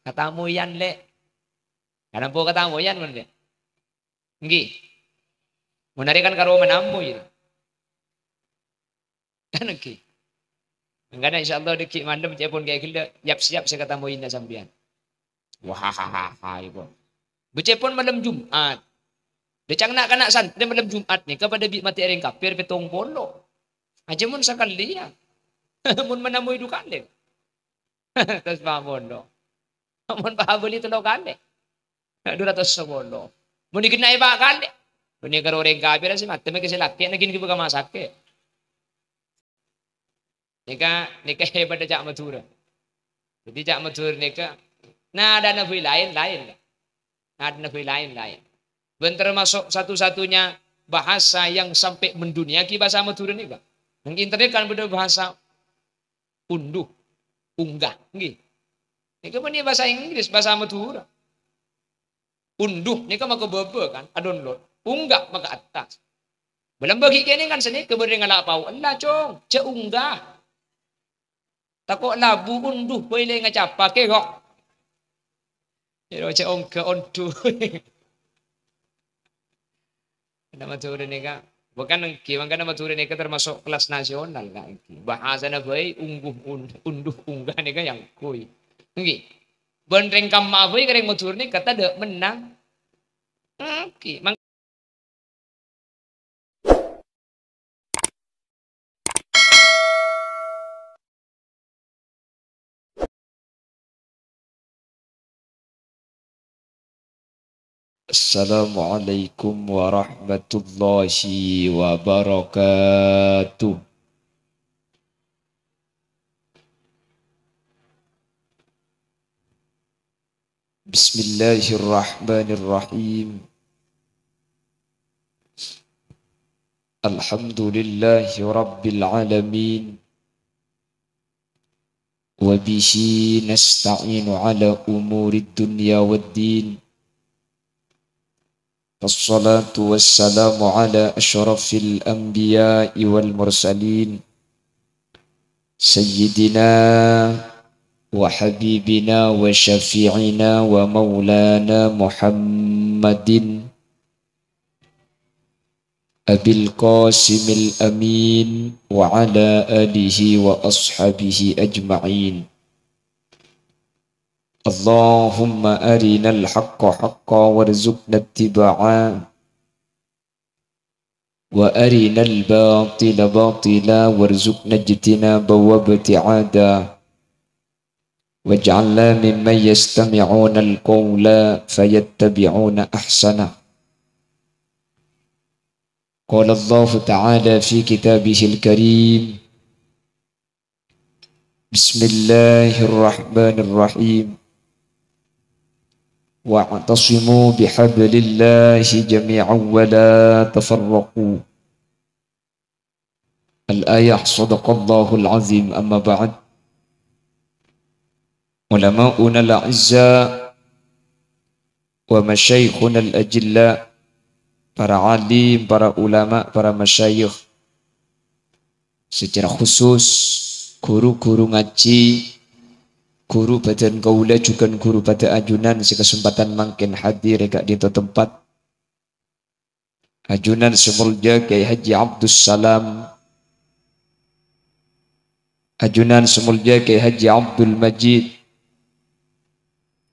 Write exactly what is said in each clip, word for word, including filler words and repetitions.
Katamoyan, Lè'. Kan ampo katamoyan, mon, Lè'. Ènggi. Mon arè kan karo manamoy. Kan ènggi. Mangkana insyaallah dhâggi' malem ca'èpon kaya ghellâ', yap-siyap sè katamoyina sampèyan. Wah, iku. Bâcèpon malem Jum'at. Dhâ' ca'na na'-kana' santrè malem Jum'at nèka padâ bi' matè orèng kafir pèttong polo. Ajâ mon sakalèyan. Mon manamoy du kalè. Ratos pa' polo. Mon pa' abâli tello kalè. Du ratos sapolo. Mon èghenna'è pa' kalè. Mon è karo orèng kafir sè matè mèkè sè lakè' nagin ghibâ ka masakè'. Nèka, nèka hebat ca' Madhurâ. Dhâddhi ca' Madhurâ nèka, nadhâna bhâi laèn, laèn. Nadhâna bhâi laèn, laèn. Bân termasuk satu-satunya bahasa yang sampai mendunia ki bahasa Madhurâ nèka. Neng internet kan bâdâ bahasa unduh, unggah, ènggi. Nèka bânnè bahasa Inggris, bahasa Madhurâ. Unduh nèka maka bâbâ kan, adonlot. Unggah maka attas. Bâlâmbâ ghi' kènè kan sanèka bâdâ ngala' pao. Ella, Cong, jhâ' unggah. Tako' labu unduh bhâi lè ngacapa kè kok. Ero jhâ' ongghâ ondu. Karena Madhurâ nèka, bukan ènggi, mangkana Madhurâ nèka termasuk kelas nasional, Kak, ènggi. Bahasana bhâi ungguh un-, unduh unggah nèka yang kui. Ènggi. Bân rèng kamma bhâi ka rèng Madhurâ nèka tadâ' mennang. Ènggi. Mang- Assalamualaikum warahmatullahi wabarakatuh. Bismillahirrahmanirrahim. Alhamdulillahi rabbil alamin. Wa bihi nasta'inu ala umurid dunya wad din. Wassalatu wassalamu ala asyrafil anbiya'i wal mursalin. Sayyidina wa habibina wa syafi'ina wa maulana Muhammadin Abil Qasimil Amin wa ala alihi wa ashabihi ajma'in. Allahumma arinal haqqa haqqa warzuqna ittiba'a. Wa arinal batila batila warzuqna ijtinaba wa ibti'ada. Waj'alna mimman yastami'unal qawla fayattabi'una ahsanah. Qala Allahu ta'ala fi kitabihil karim. Bismillahirrahmanirrahim. Wa'tasimu bihablillahi jami'an wa la tafarraqu. Al-ayah, sadaqallahul azim, amma ba'd. Ulama'unal a'izza wa masyayikhunal ajilla, para alim, para ulama, para masyayikh, secara khusus guru-guru ngaji, guru bhâdhân kaulâ jhughân guru padâ ajunan sè kasempadhân mangkèn hadir è ka'dinto tempat. Ajunan sè molja Kyai Haji Abdus Salam, ajunan sè molja Kyai Haji Abdul Majid,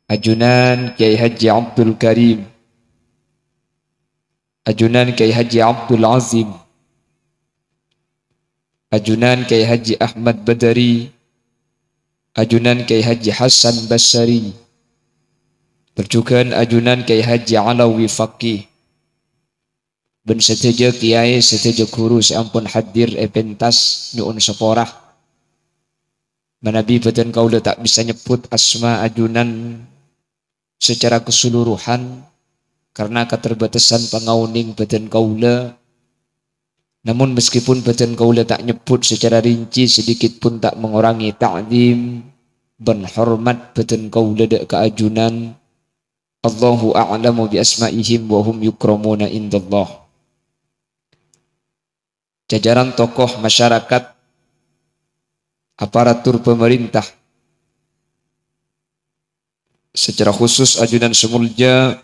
ajunan Kyai Haji Abdul Karim, ajunan Kyai Haji Abdul Azim, ajunan Kyai Haji Ahmad Badari, ajunan Kyai Haji Hasan Basari, tor jhughân ajunan Kyai Haji Alawi Faqih, bân sadhâjâ kyai, sadhâjâ ghuru sè ampon hadir è pentas nyo'on sapora. Manabi bhâdhân kaulâ ta' bisa nyebbhut asma ajunan secara keseluruhan karena keterbatasan pangaonèng bhâdhân kaulâ. Namun, meskipun bhâdhân kaulâ ta' nyebbhut secara rinci, sedikit pun ta' mengurangi ta'zim bân hormat bhâdhân kaulâ dâ' ka ajunan. Allahu a'lamu bi asma'ihim wa hum yukramuna indallah. Jajaran tokoh masyarakat, aparatur pemerintah, Secara khusus ajunan sè molja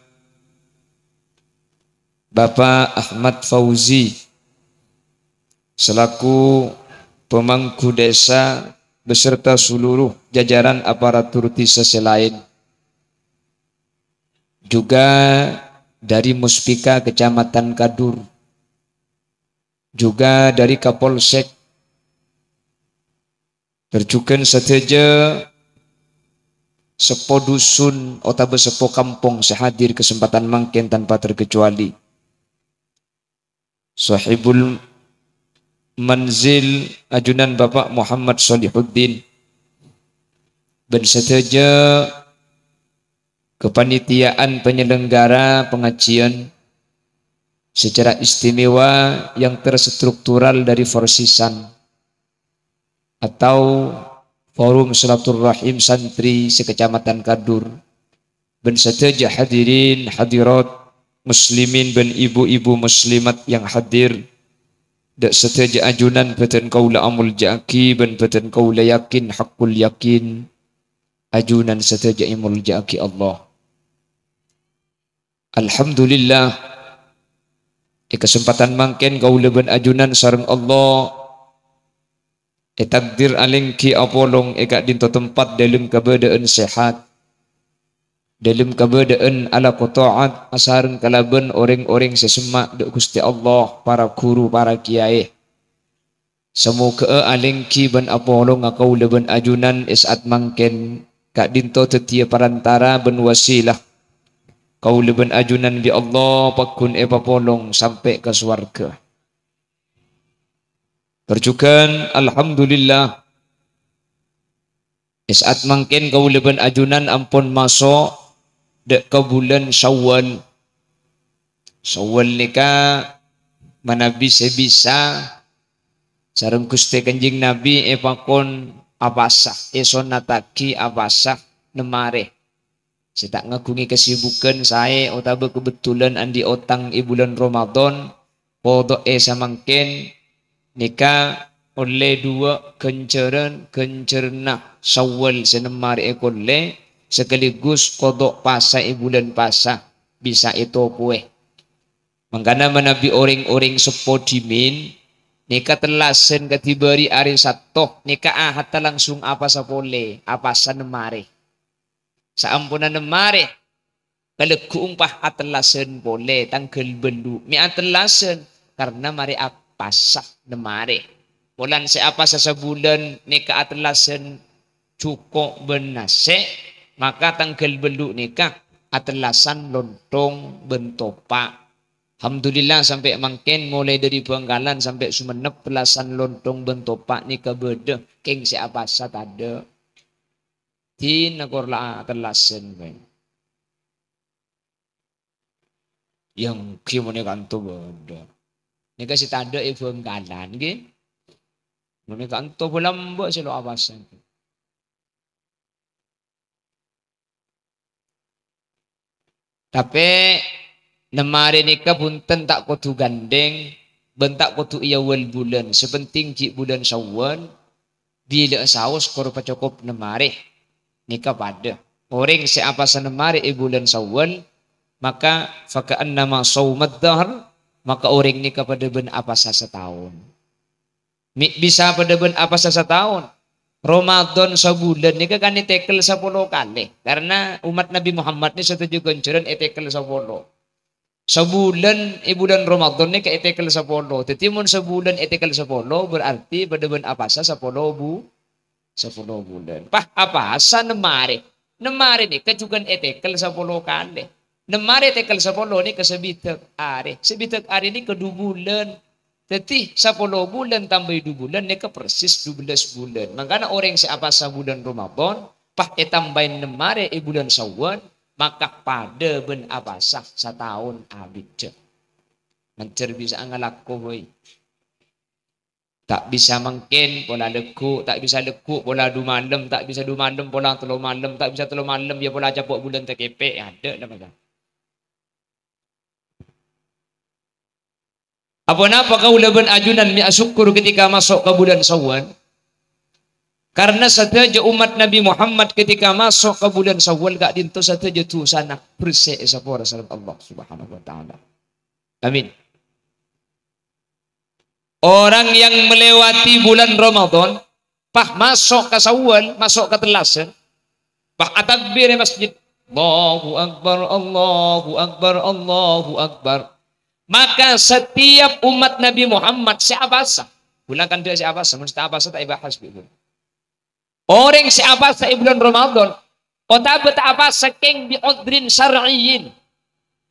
Bapak Ahmad Fauzi selaku pemangku desa beserta seluruh jajaran aparatur desa sè laèn, juga dari Muspika Kecamatan Kadur, juga dari Kapolsek, Tor jhughân sadhâjâ seppo dusun otabâ seppo kampong sè hadir kasempadhân mangkèn tanpa terkecuali. Sohibul manzil ajunan Bapak Muhammad Solihuddin bân sadhâjâ kepanitiaan penyelenggara pengajian secara istimewa yang terstruktural dari Forsisan atau Forum Silaturrahim Santri se-Kecamatan Kadur, bân sadhâjâ hadirin hadirat muslimin bân ibu-ibu muslimat yang hadir, dâ' sadhâjâ ajunan bâdân kaulâ amolja'aghi bân bâdân kaulâ yakin haqqul yakin, ajunan sadhâjâ èmolja'aghi Allah. Alhamdulillah, è kasempadhân mangkèn kaulâ bân ajunan sareng Allah ètakdir alèngghi apolong è ka'dinto tempat dâlem kabâdâ'ân sehat, dâlem kabâdâ'ân alako ta'at asareng kalabân orèng-orèng sè semma' dâ' Ghustè Allah, para ghuru, para kiyaè. Samoghâ'â alèngghi bân apolonga kaulâ bân ajunan è sa'at mangkèn ka'dinto dhâddhiyâ parantara bân wasilah kaulâ bân ajunan bi' Allah pagghun èpapolong sampè' ka sowarghâ. Tor jhughân, alhamdulillah, è sa'at mangkèn kaulâ bân ajunan ampon maso' dâ' ka bulân Syawal. Syawal nèka manabi sè bisa sareng Ghustè Kanjeng Nabi èpakon apasa, èsonnattaghi apasa nemmarè. Sè ta' ngaghungè kasibukan saè otabâ kabhendherrân andi' otang è bulân Ramadan, kodok è samangkèn nèka ollè duwâ' ghânjhârân, ghânjhârânna Syawal sè nemmarè èkollè, sakaligus kodok pasa è bulân pasa bisa ètopowè. Mangkana manabi orèng-orèng seppo dhimèn nèka tellasan kadhi bâri' arè Satto, nèka Ahadda langsung apasa polè, apasa nemmarè. Saamponna nemmarè, kalaggu'ung pas atellasan polè tangghâl bâllu'. Mè' atellasan, karna marè apasa nemmarè. Polana sè apasa sabulân nèka atellasan jhuko' bân nasè', maka tangghâl bâllu' nèka atellasan lontong bân topa'. Alhamdulillah, sampè' mangkèn molaè dâri Bhângkalan sampè' Songennep tellasan lontong bân topa' nèka bâdâ, kèng sè apasa tadâ'. Dina kor la atellasan bhâi. Yang ghi mon è kanto bâdâ. Nèka sè tadâ' è Bhângkalan, ghi. Mon è kanto bâlâmbâ' sè lo' apasan. Tapè, nemmarè nèka bhunten ta' kodhu gandeng, bân ta' kodhu è awal bulân. Sè penting ghi' bulân Syawal, bilâ'â saos kor pacokop nemmarè. Nèka padâ. Orèng sè apasa nemmarè è bulân Syawal, maka faka'annama shaumad dahr, maka orèng nèka padâ bân apasa sataon. Mè' bisa padâ bân apasa sataon. Ramadan sabulân nèka kan ètekel sapolo kalè. Karna ommat Nabbhi Muhammad nè sadhâjâ ghânjhârân ètekel sapolo. Sabulân, è bulân Ramadan nèka ètekel sapolo. Dhâddhi, mon sabulân ètekel sapolo, berarti padâ bân apasa sapolo bu-, sapolo bulân. Pas apasa nemmarè. Nemmarè nèka jhughân ètekel sapolo kalè. Nemmarè ètekel sapolo nèka sabidhâk arè. Sabidhâk arè nèka du bulân. Dhâddhi, sapolo bulân tambâi du bulân nèka persis dubellâs bulân. Mangkana orèng sè apasa bulân Ramadan, pas ètambâi nemmarè è bulân Syawal, maka padâ bân apasa sataon abiddhâ. Manjhâr bisa'a ngalako, bhâi. Ta' bisa mangkèn pola lagghu', ta' bisa lagghu' pola du malem, ta' bisa du malem pola tello malem, ta' bisa tello malem ya pola capo' bulân takèpè', adâ' la maka. Aponapa kaulâ bân ajunan mè' asokkor ketika maso' ka bulân Syawal? Karena sadhâjâ ommat Nabi Muhammad ketika maso' ka bulân Syawal ka'dinto sadhâjâ dhusana bersè èsapora sareng Allah Subhanahu wa Ta'ala. Amin. Orang yang melewati bulan Ramadan, pas maso' ka Syawal, maso' ka tellasan, pas atakbir è masjid, "Allahu Akbar, Allahu Akbar, Allahu Akbar." Maka setiap ommat Nabi Muhammad sè apasa, bulâ kan dâ' sè apasa, mon sè ta' apasa ta' èbahas, Bu. Orèng sè apasa è bulân Ramadan, otabâ ta' apasa kèng bi' udhrin syar'iyyin.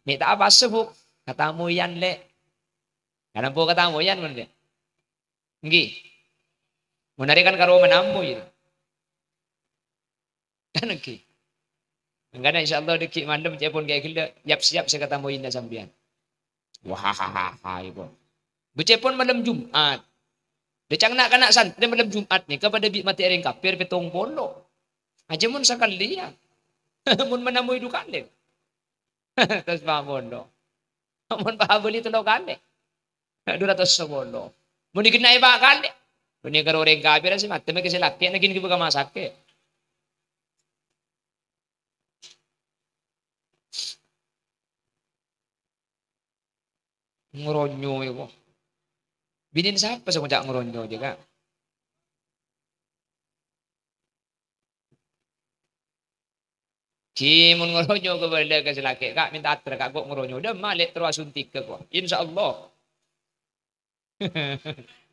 Mè' ta' apasa, Bu. Katamoyan, Lè'. Kan ampo katamoyan, mon, Lè'. Ènggi. Mon arè kan karo manamoy, yâ. Kan ènggi. Mangkana insyaallah dâggi' malem ca'èpon kè ghellâ', yap-siyap sè katamoyina sampèyan. Wah, ibu. Bâcèpon malem Jumat. Dâ' ca'na na'-kana' santrè malem Jumat nèka padâ bi' matè orèng kafir pèttong polo. Ajâ mon sakalèyan. Mon manamoy du kalè. Terros pa' polo. Mon pa' abâli tello kalè. Du ratos sapolo. Mon èghenna'è pa' kalè. Mon è karo orèng kafir sè matè mèkè sè lakè' nagin ghibâ ka masakè. Ngoronyo, ya, kok. Binèn sapa sè ngoca' ngoronyo, jâ, Ka'? Ghi, mon ngoronyo ka bâlâ ka sè lakè', Ka', mènta ater, Ka', kok ngoronyo. Dâ' malè terro asuntika, kok. Insyaallah.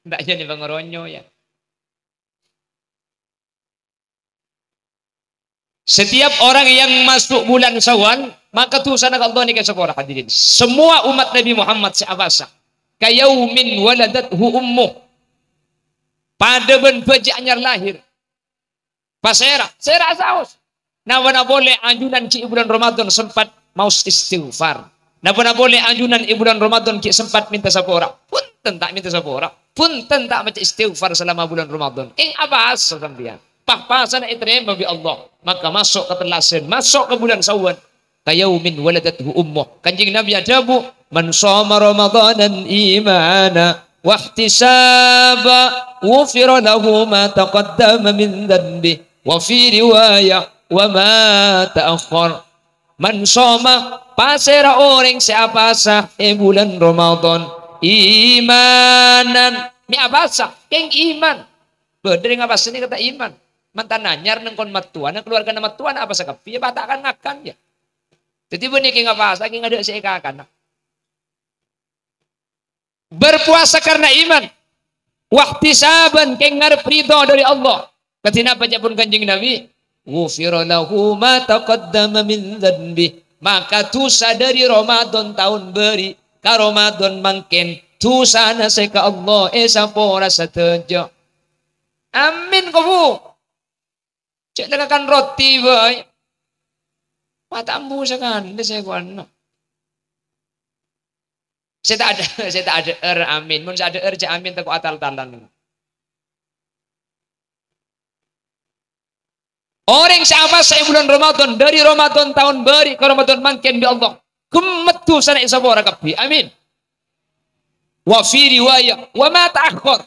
Ndak jadi pangoronyo, ya. Setiap orang yang masuk bulan Syawal, maka dusana ka Allah nèka sapora, hadirin. Semua umat Nabi Muhammad sè apasa, ka yaumin waladathu ummuh. Padâ bân bâji' anyar lahir. Pasèra, sèra saos. Napa-napa polè ajunan ghi' è bulân Ramadan sempat maos istighfar. Napa-napa polè ajunan è bulân Ramadan ghi' sempat mènta sapora. Punten ta' mènta sapora. Punten ta' maca istighfar selama bulân Ramadan. Kèng apasa sampèyan? Pas-pasana ètarèma bi' Allah. Maka maso' ka tellasan, maso' ka bulân Syawal. Ka yaumin waladathu ummuh. Kanjeng Nabi adhâbu, "Man shoma Ramadanan imana wahtisaba, ghufira lahu ma taqaddama min dzanbih." Wa fi riwayah, "Wa ma ta'akhkhar." Man shoma, pasèra orèng sè apasa è bulân Ramadan, imanan. Mè' apasa, kèng iman. Bâdâ rèng apasa nèka ta' iman. Mantan anyar nèng kon mattowana, kaluwargana mattowana apasa kabbhi, ya, bâ' ta' kan ngakan, ya. Dhâddhi bânnè kèng apasa, kèng adâ' sè èkakana. Berpuasa karena iman. Wahtisaban, kèng ngarep ridho dâri Allah. Kadhi napa ca'èpon Kanjeng Nabi? "Ghufira lahu ma taqaddama min dzanbih." Maka dusa dâri Ramadan taon bâri' ka Ramadan mangkèn, dusana sè ka Allah èsapora sadhâjâ. Amin, kobu. Cè' lengakan roti bhâi. Mata ambu sakalè sè kowanna. Sè ta' adâ', sè ta' adâ'âr amin. Mon sè adâ'âr jhâ' amin tako' atal-talan. Orèng sè apasa è bulân Ramadan, dâri Ramadan taon bâri' ka Ramadan mangkèn, ya Allah, ghemmet dusana èsapora kabbhi. Amin. Wa fi riwayah, "Wa ma ta'akhkhar."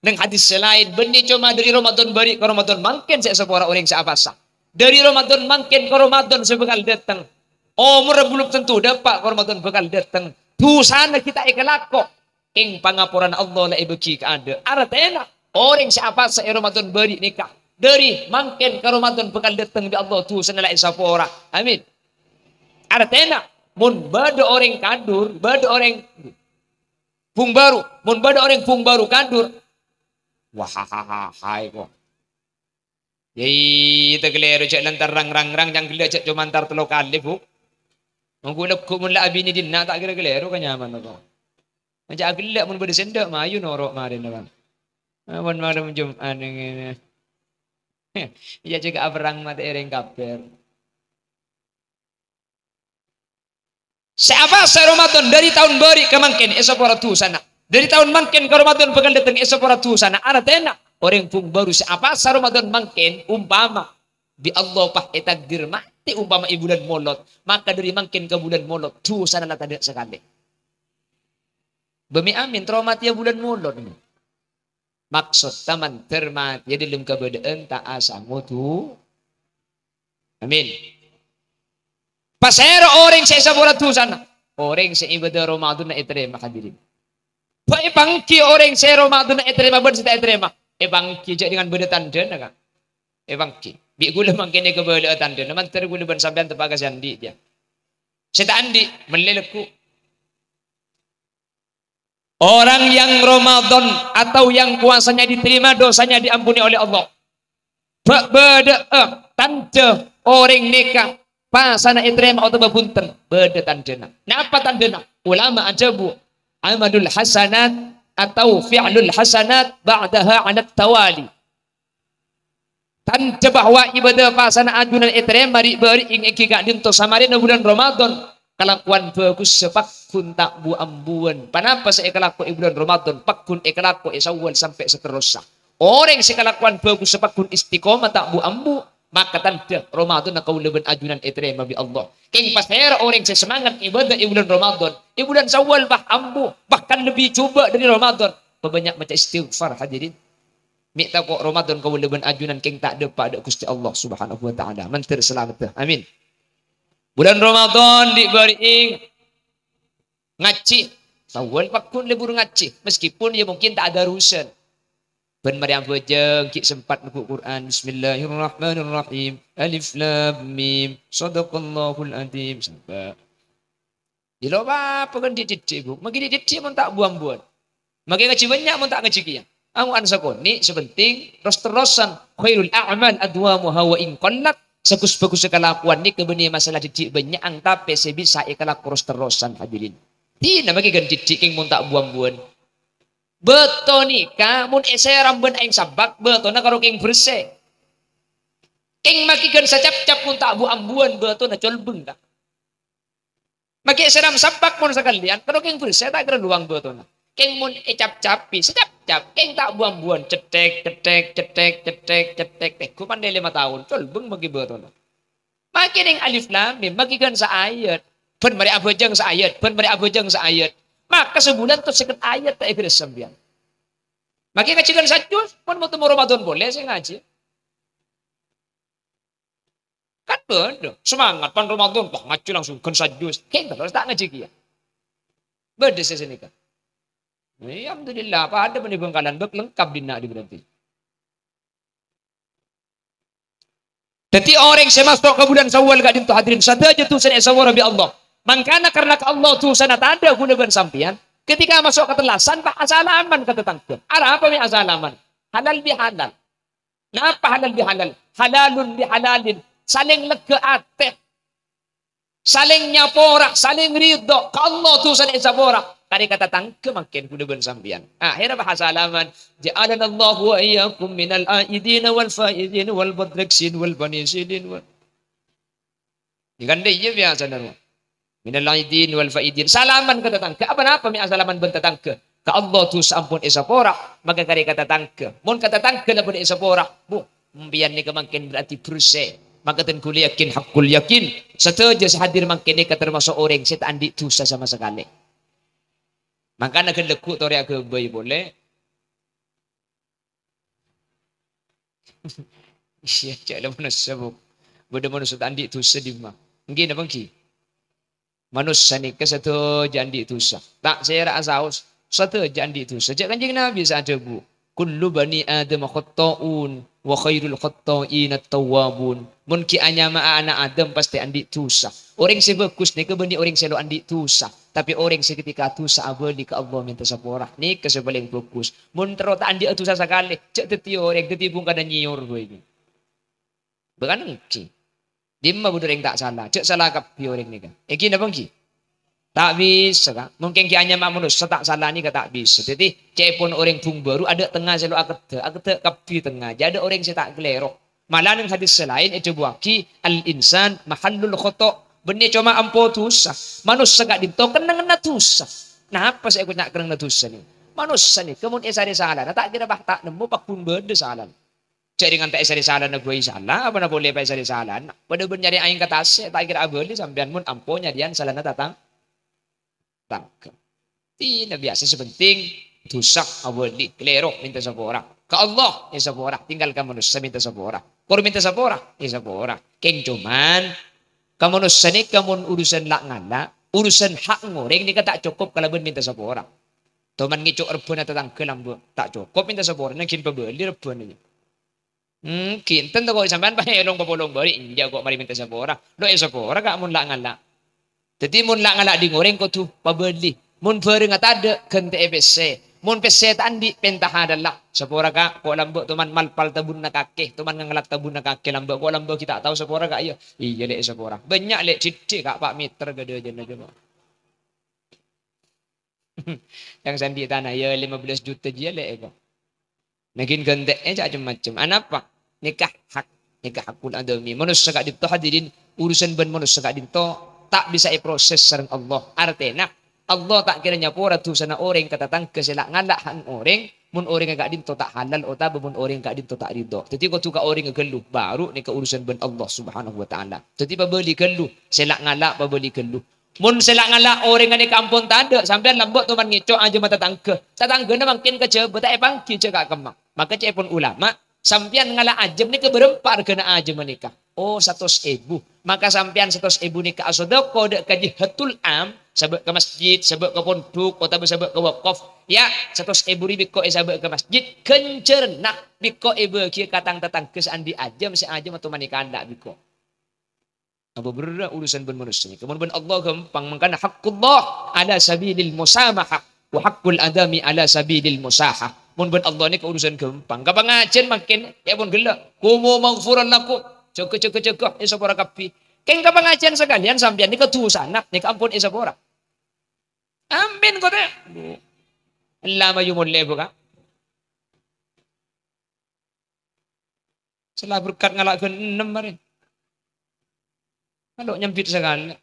Neng hadis sè laèn, bânnè coma dâri Ramadan bâri' ka Ramadan mangkèn sè èsapora orèng sè apasa. Dâri Ramadan mangkèn ka Ramadan sè bhâkal dâteng. Omorra bellum tanto dâpa' ka Ramadan bhâkal dâteng. Dusana ghi' ta' èkalako. Kèng pangaporana Allah la èbâghi kaadâ'. Artèna, orèng sè apasa è Ramadan bâri' nèka, dâri mangkèn ka Ramadan bhâkal dâteng bi' Allah dusana la èsapora. Amin. Artèna, mon bâdâ orèng kadur, bâdâ orèng bhung bhâru. Mon bâdâ orèng bhung bhâru kadur, wah, ha, ha, ha, hai, kok. Yâ, iyâ, ta' kalèro, jhâ' lantar rang-rang-rang, jhâ' ghellâ', jhâ' coma èntar tello kalè, Bu. Monggu neggu' mon la abinè dinna' ta' kèra kalèro ka nyaman, kok. Jhâ' ghellâ' mon bâdâ sèndhâ', mayu noro' marèna, Bang. Ah, mon malem Jum'at ngènè. Iyâ, jhâ' aperrang matè orèng kafir. Sè apasa Ramadan dâri taon bâri' ka mangkèn èsapora dusana. Dâri taon mangkèn ka Ramadan bhâkal dâteng èsapora dusana. Artèna, orèng bhung bhâru sè apasa Ramadan mangkèn, umpama bi' Allah pas ètakdir matè umpama è bulân Molot, maka dâri mangkèn ka bulân Molot, dusana la tadâ' sakalè. Bâ mè' amin, terro matèya bulân Molot. Maksodda mandhâr matèya dâlem kabâdâ'ân ta' asangodhu. Amin. Pasèra orèng sè èsapora dhusana? Orèng sè ibâdâ Ramadanna ètarèma, hadirin. Bâ èpangghi orèng sè Ramadanna ètarèma bân sè ta' ètarèma. Èpangghi jhâ' dengan bâdâ tandhâna, Ka'. Èpangghi. Bi' ghulâ mangkèn èkabâlâ'â tandhâna, mandhâr ghulâ bân sampèyan teppa'a ka sè andi', ya. Sè ta' andi', mellè lagghu'. Orang yang Ramadan atau yang puasanya diterima, dosanya diampuni oleh Allah. Bâ-, bâdâ'â tandhâ orèng nèka pasana ètarèma otabâ bhunten, bâdâ tandhâna. Napa tandhâna? Ulama adhâbu, "Amalul hasanat atau fi'lul hasanat ba'daha 'alat tawali." Tandhâ bahwa ibâdâ pasana ajunan ètarèma ri'-bâri' èngghi ka'dinto samarèna bulân Ramadan. Kalakowan bhâghussa pagghun ta' bu-ambuwân. Ponapa sè èkalako è bulân Ramadan, pagghun èkalako è Syawal sampè' saterrossa. Orèng sè kalakowan bhâghussa pagghun istiqomah ta' bu-ambu, maka tandhâ Ramadanna kaulâ bân ajunan ètarèma bi' Allah. Kèng pasèra orèng sè semangat ibâdâ è bulân Ramadan, è bulân Syawal bâ ambu, bahkan lebbi cobâ dâri Ramadan. Pabânnya' maca istighfar, hadirin. Mè' tako' Ramadan kaulâ bân ajunan kèng ta' dâpa' dâ' Ghustè Allah Subhanahu wa Ta'ala. Mandhâr salameddhâ. Amin. Bulân Ramadan ri'-bâri'i ngajhi. Sawwal pagghun lebur ngajhi. Meskipun ya mungkin ta' ada arusan. Bân marè abhâjâng ghi' sempat neggu' Qur'an. Bismillahirrahmanirrahim. Alif Lam Mim. Shadaqallahul Adzim. Sapa? Iyâ lo' apa kan dhi'-dhidhi', Bu. Maghi dhi'-dhidhi' mon ta' bu-ambuwân. Maghi ngajhi bânnya' mon ta' ngajhi kèya. Ango'an sakonè', sè penting ros-terrosan. Khairul a'mal adwamuha wa in qallat. Sagus-bagussa kalakowan nèka bânnè masalah dhi'-dhidhi' bânnya'an, tapè sè bisa èkalako ros-terrosan, hadirin. Dinah maghi kan dhi'-dhidhi' kèng mon ta' bu-ambuwân. Bâto nèka mon èsèram bân aèng sabbak, bâtona karo kèng bersè. Kèng maghi kan sacapcap mon ta' bu-ambuwân, bâtona colbeng, Ka'. Maghi èsèram sabbak mon sakalèyan, karo kèng bersè ta' kèra lowang bâtona. Kèng mon ècapcapi, sacapcap, kèng ta' bu-ambuwân, cethèk, cethèk, cethèk, cethèk, cethèk, tèngghu pandhâ lèma taon, colbeng maghi bâtona. Maghi nèng Alif Lam Mim, maghi kan saayat, bân marè abhâjâng saayat, bân marè abhâjâng saayat. Maka sabulân to sèket ayat ta' èbherres sampèyan. Maghi ngajhi kan sajus, mon mau temmo Ramadan polè sè ngajhi. Kan bâdâ, semangat pan Ramadan, wah, ngajhi langsung ghân sajus. Kèng terros ta' ngajhi kèya. Bâdâ sè sanèka. Alhamdulillah, padâ bân è Bhângkalan, bâk lengkap dinna' dhi' berarti. Dhâddhi orèng sè maso' ka bulân Syawal ka'dinto hadirin sadhâjâ dusana èsapora bi' Allah. Mangkana karna ka Allah dusana tadâ' ghuna bân sampèyan. Ketika maso' ka tellasan, pas asalaman ka tatangghâ. Arapa mè' asalaman? Halal bi halal. Napa halal bi halal? Halalun bi halalin. Salèng lega atè. Salèng nyapora, salèng ridho. Ka Allah dusana èsapora. Karè ka tatangghâ mangkèn ghuna bân sampèyan. Akhèrra pas asalaman. Ja'alanallahu wa iyyakum minal aidina wal faizin wal mudraksin wal banisilin wal. Kan iyâ biyasana, ro. Minal aidin wal faidin. Salaman ka tatangghâ. Apa-napa mè' asalaman bân tatangghâ? Ka Allah dusa ampon èsapora, maka karè ka tatangghâ. Mon ka tatangghâ la bâdâ èsapora, bu, sampèyan nèka mangkèn berarti bersè. Maka ten ghulâ yakin, haqqul yakin. Sadhâjâ sè hadir mangkèn nèka termasuk orèng sè ta' andi' dusa sama sakalè. Mangkana ghellâ' ghu' torè aghâbây polè. Iyâ, jhâ' la manossa, Bu. Bâdâ manossa ta' andi' dusa dimma? Èngghi napa èngghi? Manossa nèka sadhâjâ andi' dusa. Ta' sèra asaos, sadhâjâ andi' dusa. Jhâ' Kanjeng Nabi sè adhâbu, "Kullu bani Adam khatta'un, wa khairul khatta'ina at-tawwabun." Mon ghi' anyama'a ana' Adam, pastè andi' dusa. Orèng sè bhâghus nèka bânnè orèng sè lo' andi' dusa. Tapè orèng sè ketika dusa abâli ka Allah mènta sapora, nèka sè palèng bhâghus. Mon terro ta' andi'â dusa sakalè, jhâ' dhâddhiyâ orèng, dhâddhi bhungkana nyèyor bhâi. Bâkana èngghi. Dimma bâdâ orèng ta' sala, jhâ' sala kabbhi orèng nèka. Èngghi napa èngghi? Ta' bisa, Ka'. Mangkèn ghi' anyama manossa ta' sala nèka ta' bisa. Dhâddhi, ca'èpon orèng bhung bâru adâ' tengnga sè lo' akeddhâ', akeddhâ' kabbhi tengnga. Jhâ' adâ' orèng sè ta' kalèro. Malah neng hadis sè laèn èdhâbuwaghi, "Al-insan mahallul khata'." Bânnè coma ampo dusa. Manossa ka'dinto kennengnganna dusa. Napa sè èkoca' kennengnganna dusa nèka? Manossa nèka mon èsarè salana, ta' kèra pas ta' nemmo pagghun bâdâ salana. Jhâ' rèng ta' èsarè salana bhâi sala, apana polè pas èsarè salana. Padâ bân nyarè aèng ka tasè', ta' kèra abâli sampèyan mon ampo nyarèyan salana tatang-, tangghâ. Dinah biyasa sè penting dhusa, abâli, kalèro, mènta sapora. Ka Allah, èsapora. Tinggal ka manossa, mènta sapora. Kor mènta sapora, èsapora. Kèng, coma, ka manossa nèka mon urusan la'-ngala', urusan hak orèng nèka ta' cokop kalabân mènta sapora. Toman ngèco' rebbhâna tatangghâ lambâ', ta' cokop mènta sapora, nangghing pabâli rebbhâna. Hmm, kinten to kok sampèyan pas èlong papolong bâli, enjâ' kok marè mènta sapora. Lo' èsapora ka' mon la'-ngala'. Dhâddhi mon la'-ngala' dhing orèng kodhu pabâli. Mon bhârângnga tadâ', ghântè'è pèssè. Mon pèssè ta' andi', pènta halalla. Sapora ka', kok lambâ' toman malpal tabunna kakè, toman ngangalat tabunna kakè lambâ', kok lambâ' ghi' ta' tao sapora ka', iyâ. Iyâ, Lè', sapora. Bânnya', Lè', cèdhi' ka' pa' mèter ghâdhâjânna, coba. Yang sandi' tana, ya, lima belas juta jiyâ, Lè', kok. Nangghing ghântè'è ca' cem-macem. Anapa? Nèka hak. Nèka hakul adami. Manossa ka'dinto, hadirin, urusan bân manossa ka'dinto ta' bisa èproses sareng Allah. Artèna, Allah ta' kèra nyapora dhusana orèng ka tatangghâ sè la'-ngala' hak orèng, mon orèngnga ka'dinto ta' halal otabâ mon orèng ka'dinto ta' ridho. Dhâddhi kodhu ka orèngnga ghâllu, baru nèka urusan bân Allah Subhanahu wa Ta'ala. Dhâddhi pabâli ghâllu, sè la'-ngala' pabâli ghâllu. Mon sè la'-ngala' orèng ganèka ampon tadâ', sampèyan lambâ' toman ngèco' ajâmma tatangghâ. Tatangghâna mangkèn kajhâbhâ, ta' èpangghi jhâ' ka kemma. Maka ca'èpon ulama, sampèyan ngala' ajâm nèka bârâmpa arghâna ajâmma nèka? Oh, satos èbu. Maka sampèyan satos èbu nèka asodâko dâ' ka jihatul am, sabâ' ka masjid, sabâ' ka pondhuk, otabâ sabâ' ka wakaf. Ya, satos èbu rè bi' ko' èsabâ' ka masjid, ghânjhârânna bi' ko' èbâghiyâ ka tang-tatangghâ sè andi' ajâm, sè ajâmma toman èkala' bi' ko'. Apa berra' urusan bân manossa nèka? Mon bân Allah ghâmpang, mangkana haqqullah ala sabilil musamahah, wa haqqul adami ala sabilil musahah. Mon bân Allah nèka urusan ghâmpang. Ka pangajiyân mangkèn, ca'èpon ghellâ'. Qumu maghfuran lakum. Jâgâ, jâgâ, jâgâ. Èsapora kabbhi. Kèng ka pangajiyân sakalèyan sampèyan nèka dhusana, nèka ampon èsapora. Amin, kote. Ella mayu molle, buka. Sella berkat ngala' ghân ennem marè. Kalau nyambit sakalè.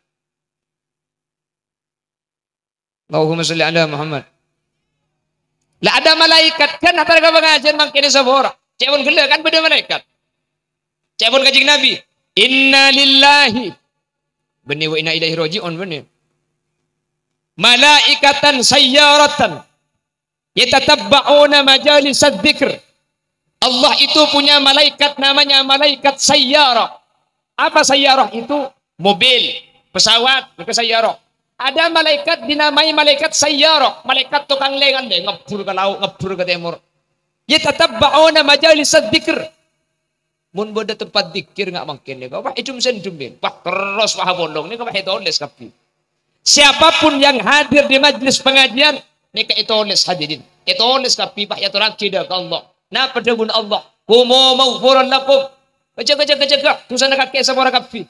Allahumma sholli ala Muhammad. La ada malaikat kan hatar ka pangajiyân mangkèn sapora. Ca'èpon ghellâ' kan bâdâ malaikat. Ca'èpon Kanjeng Nabi, "Inna lillahi." Bânnè wa inna ilaihi raji'un bânnè. "Malaikatan sayyaratan." Yatatabba'una majalisadzikr. Allah itu punya malaikat namanya malaikat sayyarah. Apa sayyarah itu? Mobil, pesawat, itu sayyarah. Ada malaikat dinamai malaikat sayyarah, malaikat tukang lè-ngalè, ngebbhur ka lao', ngebbhur ka tèmor. Yatatabba'una majalisadzikr. Mon bâdâ tempat dzikir nga' mangkèn nèka, wah, èdum-sèndum, wah, terros, wah, apolong nèka, wah, ètolès kabbhi. Siapapun yang hadir di majlis pengajian, nèka ètolès, hadirin. Ètolès kabbhi, wah, èatorraghi dâ' ka Allah. Napa dhâbuna Allah? "Qumu maghfuran lakum." Jâgâ, jâgâ, jâgâ. Dhusana kakè sapora kabbhi.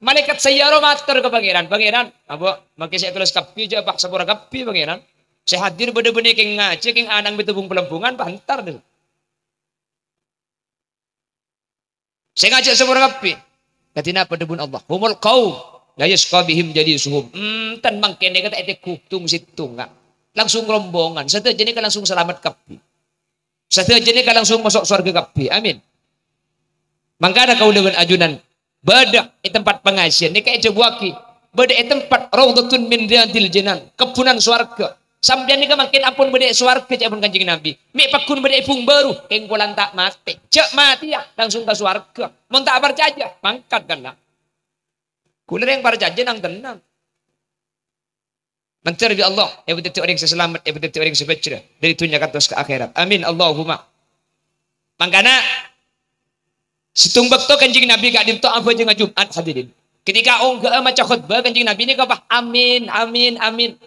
Malaikat sayyarah mator ka Pangèran. "Pangèran, apa mangkè sè ètolès kabbhi, jâ', wah, sapora kabbhi, Pangèran. Sè hadir bâdâ bânnè kèng ngajhi, kèng ana'na bi' tebung-pelembungan, bântar, dâ'." Sè ngajhi sapora kabbhi. Kadhi napa dhâbuna Allah? "Humul qaum la yasyqa bihim jalisuhum." Enten mangkèn nèka ta' ètegghu tong-sèttonga. Langsung rombongan. Sadhâjâ nèka langsung salamet kabbhi. Sadhâjâ nèka langsung maso' sowarghâ kabbhi. Amin. Mangkana kaulâ bân ajunan bâdâ è tempat pangajiyân nèka èdhâbuwaghi, bâdâ è tempat raudhatun min riyadil jinan, kebbhunan sowarghâ. Sampèyan nèka mangkèn ampon bâdâ è sowarghâ, ca'èpon Kanjeng Nabi. Mè' pagghun bâdâ è bung bâru, kèng polana ta' matè. Jhâ' matèya, langsung ka sowarghâ. Mon ta' parcajâ, mangkat, kan, la. Kaulâ rèng parcajâ nang-tennang. Mandhâr bi' Allah, èpadhâddhi orèng sè salamet, èpadhâddhi orèng sè bhâjhrâ dâri dhunnya kantos ka akhèrat. Amin, Allahumma. Mangkana, sèttong bâkto Kanjeng Nabi ka'dinto abhâjângnga Jum'at, hadirin. Ketika ongghâ'â maca khotbah, Kanjeng Nabi nèka, wah, "Amin, amin, amin."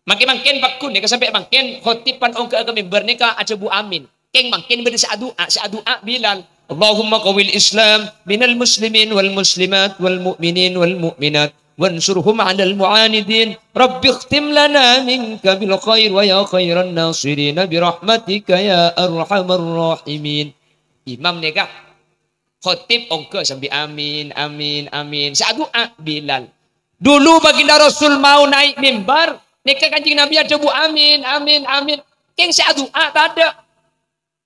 Mangkèn-mangkèn pagghun nèka sampè' mangkèn khotib pan ongghâ'â ka mimbar nèka adhâbu amin. Kèng mangkèn bâdâ sè adu'a, sè adu'a Bilal. "Allahumma qawwil Islam minal muslimin wal muslimat wal mu'minin wal mu'minat. Wansurhum 'alal mu'anidin. Rabbi khtim lana minka bil khair wa ya khairan nasirin bi rahmatika ya arhamar rahimin." Imam nèka khotib ongghâ sambi amin, amin, amin. Sè adu'a Bilal. Dulu baginda Rasul mau naik mimbar, nèka Kanjeng Nabi adhâbu, "Amin, amin, amin." Kèng sè adu'a tadâ'.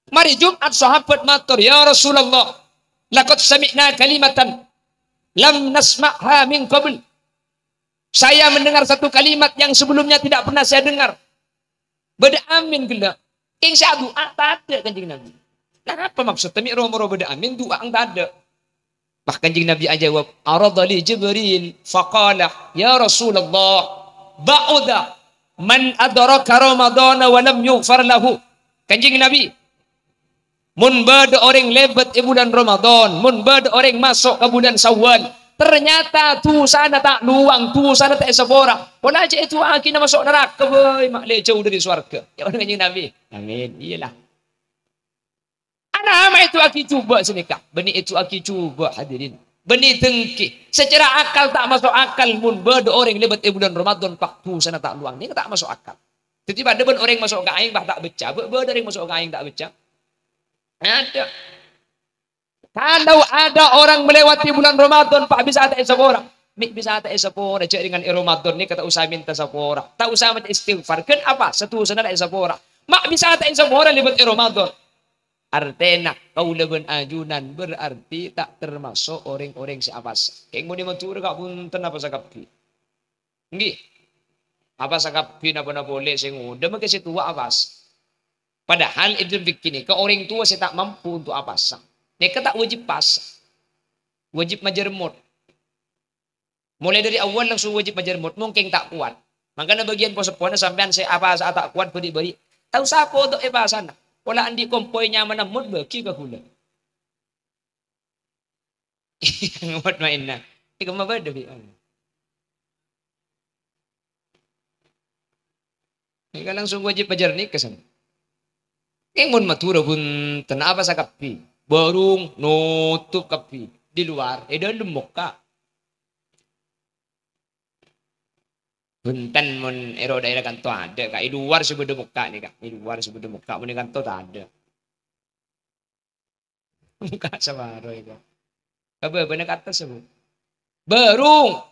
Marè Jum'at sahabat mator, "Ya Rasulullah, laqad sami'na kalimatan lam nasma'ha min qabl." Saya mendengar satu kalimat yang sebelumnya tidak pernah saya dengar. Bâdâ amin ghellâ'. Kèng sè adu'a tadâ' Kanjeng Nabi. Lah, napa maksodda mè' ro-moro bâdâ amin, du'a tadâ'? Wah, Kanjeng Nabi ajâwâb, "Arada li Jibril, faqala, 'Ya Rasulullah, ba'uda man adraka Ramadana wa lam yughfar lahu.'" Kanjeng Nabi, "Mon bâdâ orèng lèbât è bulân Ramadan, mon bâdâ orèng maso' ka bulân Syawal, ternyata dusana ta' lowang, dusana ta' èsapora, pola jhâ' èdu'aaghi na maso' naraka bhâi, ma' lè jhâu dâri sowarga." Yâ, Kanjeng Nabi. Amin. Iyâlah. Ana ma' èdu'aaghi jhubâ' sanèka. Bânnè èdu'aaghi jhubâ', hadirin. Bânnè dengki. Secara akal ta' maso' akal, mon bâdâ orèng lèbât è bulân Ramadan, pas dusana ta' lowang. Nèka ta' maso' akal. Dhâddhi padâ bân orèng maso' ka aèng, pas ta' beccè. Bâ-, bâdâ orèng maso' ka aèng ta' beccè? Adâ'. Kalau ada orang melewati bulan Ramadan, pas bisa ta' èsapora. Mè' bisa ta' èsapora, jhâ' rèngan è Ramadan nèka ta' osa mènta sapora. Ta' osa maca istighfar. Ghân apasa dusana ta' èsapora. Ma' bisa ta' èsapora lèbât è Ramadan. Artèna, kaulâ bân ajunan berarti ta' termaso' orèng-orèng sè apasa. Kèng mon è Madhurâ, kabhunten, apasa kabbhi. Ènggi. Apasa kabbhi, napa-napa polè sè ngodâ, mangkè sè towa apasa. Padahal è dhâlem fikih nèka orèng towa sè ta' mampu untuk apasa. Nèka ta' wajib pasa. Wajib majâremmot. Molaè dâri awwal langsung wajib majâremmot, mungkin ta' kowat. Mangkana bâgiyân po-seppona sampèyan sè apasa ta' kowat bâri'-bâri'. Ta' osa kodok èpasana. Pola andi' kompoy nyamana mot bâgi ka ghulâ. Mutmainnah. Iku mah bâdâ, Bi. Nèka langsung wajib pajâr nèka, san. Kèng mon Madhurâ bhunten, apasa kabbhi. Bârung notop kabbhi. Di luar, è dâlem mokka'. Bhunten mon è ro daerah kanto adâ', Ka'. È luar sè bâdâ mokka' nèka. È luar sè bâdâ mokka', mon è kanto tadâ'. Mokka' saparo èko. Kabâbâna ka attas, Bu. Bârung.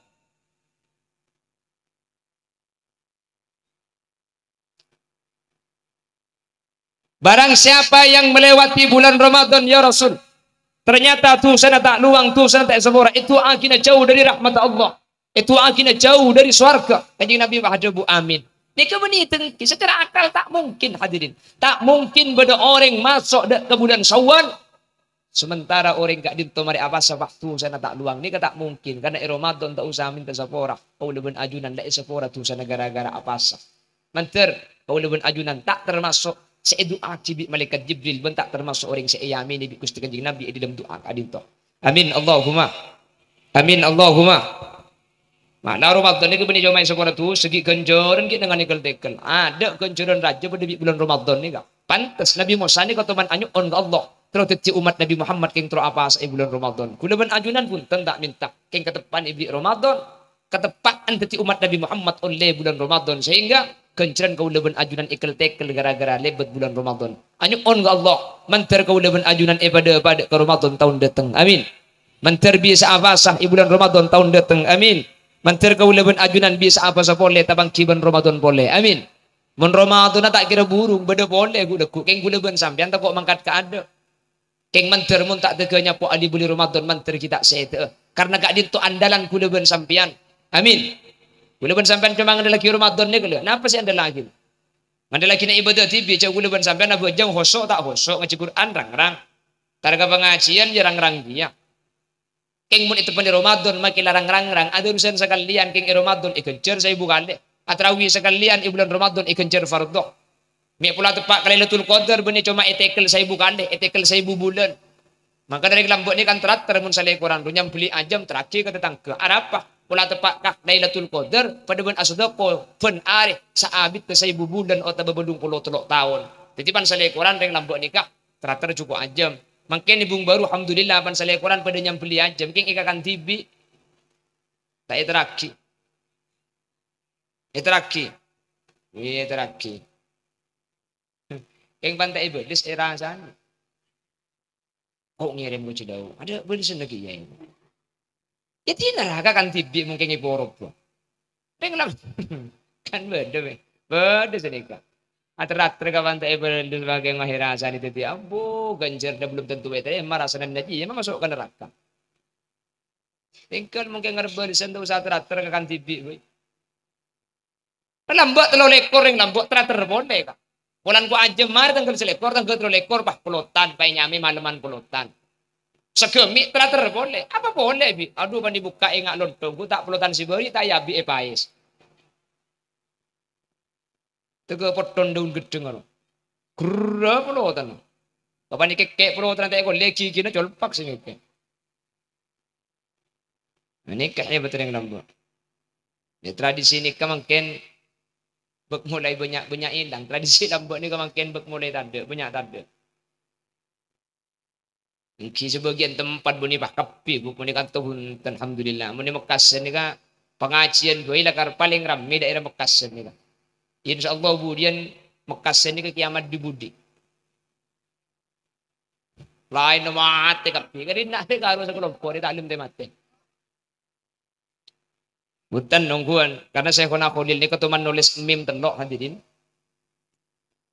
Barang siapa yang melewati bulan Ramadan, ya Rasul, ternyata dusana ta' lowang, dusana ta' èsapora, èdu'aaghi na jhâu dâri rahmat Allah. Èdu'aaghi na jhâu dâri sowarga. Kanjeng Nabi pas adhâbu, "Amin." Nèka bânnè dengki, secara akal ta' mungkin, hadirin. Ta' mungkin bâdâ orèng maso' dâ' ka bulân Syawal, sementara orèng ka'dinto marè apasa, pas dusana ta' lowang. Nèka ta' mungkin, karna è Ramadan ta' osa mènta sapora. Kaulâ bân ajunan la èsapora dusana ghârâ-ghârâ apasa. Mandhâr, kaulâ bân ajunan ta' termaso' sè èdu'aaghi bi' Malaèkat Jibril, bân ta' termaso' orèng sè èyamènè bi' Ghustè Kanjeng Nabi è dâlem du'a ka'dinto. Amin, Allahumma. Amin, Allahumma. Mala Ramadan nèka bânnè coma èsapora dusana, ghi' ghânjhârân ghi' nèngghâna èkel-tèkel. Adâ' ghânjhârân rajâ padâ bi' bulân Ramadan nèka. Pantes Nabi Musa nèka toman anyo'on ka Allah, terro dhâddhi ommat Nabi Muhammad kèng terro apasa è bulân Ramadan. Kaulâ bân ajunan bhunten ta' mènta, kèng kateppan èberri' Ramadan. Kateppa'an dhâddhi ommat Nabi Muhammad ollè bulân Ramadan, sehingga ghânjhârân kaulâ bân ajunan èkel-tèkel ghârâ-ghârâ lèbât bulân Ramadan. Anyo'on ka Allah, mandhâr kaulâ bân ajunan èpadâ-padâ ka Ramadan taon dâteng. Amin. Mandhâr bisa apasa è bulân Ramadan taon dâteng. Amin. Mandhâr kaulâ bân ajunan bisa apasa polè tapangghi bân Ramadan polè. Amin. Mon Ramadanna ta' kèra burung, bâdâ polè ghu'-lagghu', kèng kaulâ bân sampèyan tako' mangkat ka adâ'. Kèng mandhâr mon ta' tèghâ nyapo ali-buli Ramadan, mandhâr ghi' ta' sèdhâ'â. Karna ka'dinto andalan kaulâ bân sampèyan. Amin. Kaulâ bân sampèyan coma ngandellaghi Ramadan nèka, lho. Napa sè èandellaghi? Ngandellaghi na' ibâdâ dhibi', jhâ' kaulâ bân sampèyan abhâjâng, hoso' ta' hoso', ngajhi Qur'an rang-rang. Tar ka pangajiân, yâ rang-rang kèya. Kèng mon èteppanè Ramadan, makè la rang-rang, adârusan sakalèyan, kèng è Ramadan èghânjhâr saèbu kalè. Atarawi sakalèyan è bulân Ramadan èghânjhâr fardhu. Mè' pola teppa' ka Lailatul Qadar, bânnè coma ètèkel saèbu kalè, ètèkel saèbu bulân. Mangkana rèng lambâ' nèka kan tratèr mon salèkoran, ro nyambelli ajâm, terraghi ka tatangghâ. Arapa? Pola teppa' ka Lailatul Qadar, padâ bân asadâko bân arè saabiddhâ saèbu bulân otabâ bâllung polo tello' taon. Dhâddhi pan salèkoran rèng lambâ' nèka tratèr jhuko' ajâm. Mangkèn è bung bâru, alhamdulillah, pan salèkoran padâ nyambelli ajâm. Kèng èkakan dhibi'. Ta' èterraghi. Èterraghi. Iyâ, èterraghi. Kèng pan ta' èbâles èrasanè. Kok ngèrèm ka jhâlâu? Adâ' bâlessanna kèya. Yâ, dina raka kan dhibi' mungkin èporoba. Pèng lam-, kan bâdâ, pèng. Bâdâ sanèka. Ater-ater ka pan ta' èbâles, makè mahèrasanè dhâddhi, ambu, ghânjhârânna belum tentu ètarèma, rasanna jiyâ maso' ka naraka. Tèngghâl mungkin ngarep bâlessan, ta' osa ater-ater ka kan dhibi', bhâi. Lambâ' tello lèkor, rèng lambâ' terater polè, Ka'. Polana engko' ajâm marè tangghâl salèkor, tangghâl tello lèkor, pas polotan, pas nyamè maleman polotan. Saghâmè' terater polè. Apa polè, Bi'? Adhu, panè bukka' enga' lontong, ghu ta' polotan sè bâri', ta' èabi' èpaès. Tèghâ potton daun ghedhâng aro. Gerrâ polotan. Bapa'na kèkkè' polotan ta' èkollè, ghighina colpak sè ngèkkè'. Nah, nèka hebat rèng lambâ'. Ya, tradisi nèka mangkèn bâk molaè bânnya'-bânnya' èlang. Tradisi lambâ' nèka mangkèn bâk molaè tadâ', bânnya' tadâ'. Èngghi sabâgiyân tempat bânnè pas kabbhi, Bu, bânnè kanto bhunten, alhamdulillah. Mon è Mekkasân nèka pangajiân bhâi lakar palèng rammè daerah Mekkasân nèka. Insyaallah budiyân Mekkasân nèka kiamat dhi-budhi. Laènna matè kabbhi. Karè nèka karo sakalompo' rè ta'lim tè matè. Bhunten nongghuwân, karna Syaikhona Kholil nèka toman nolès mim tello', hadirin.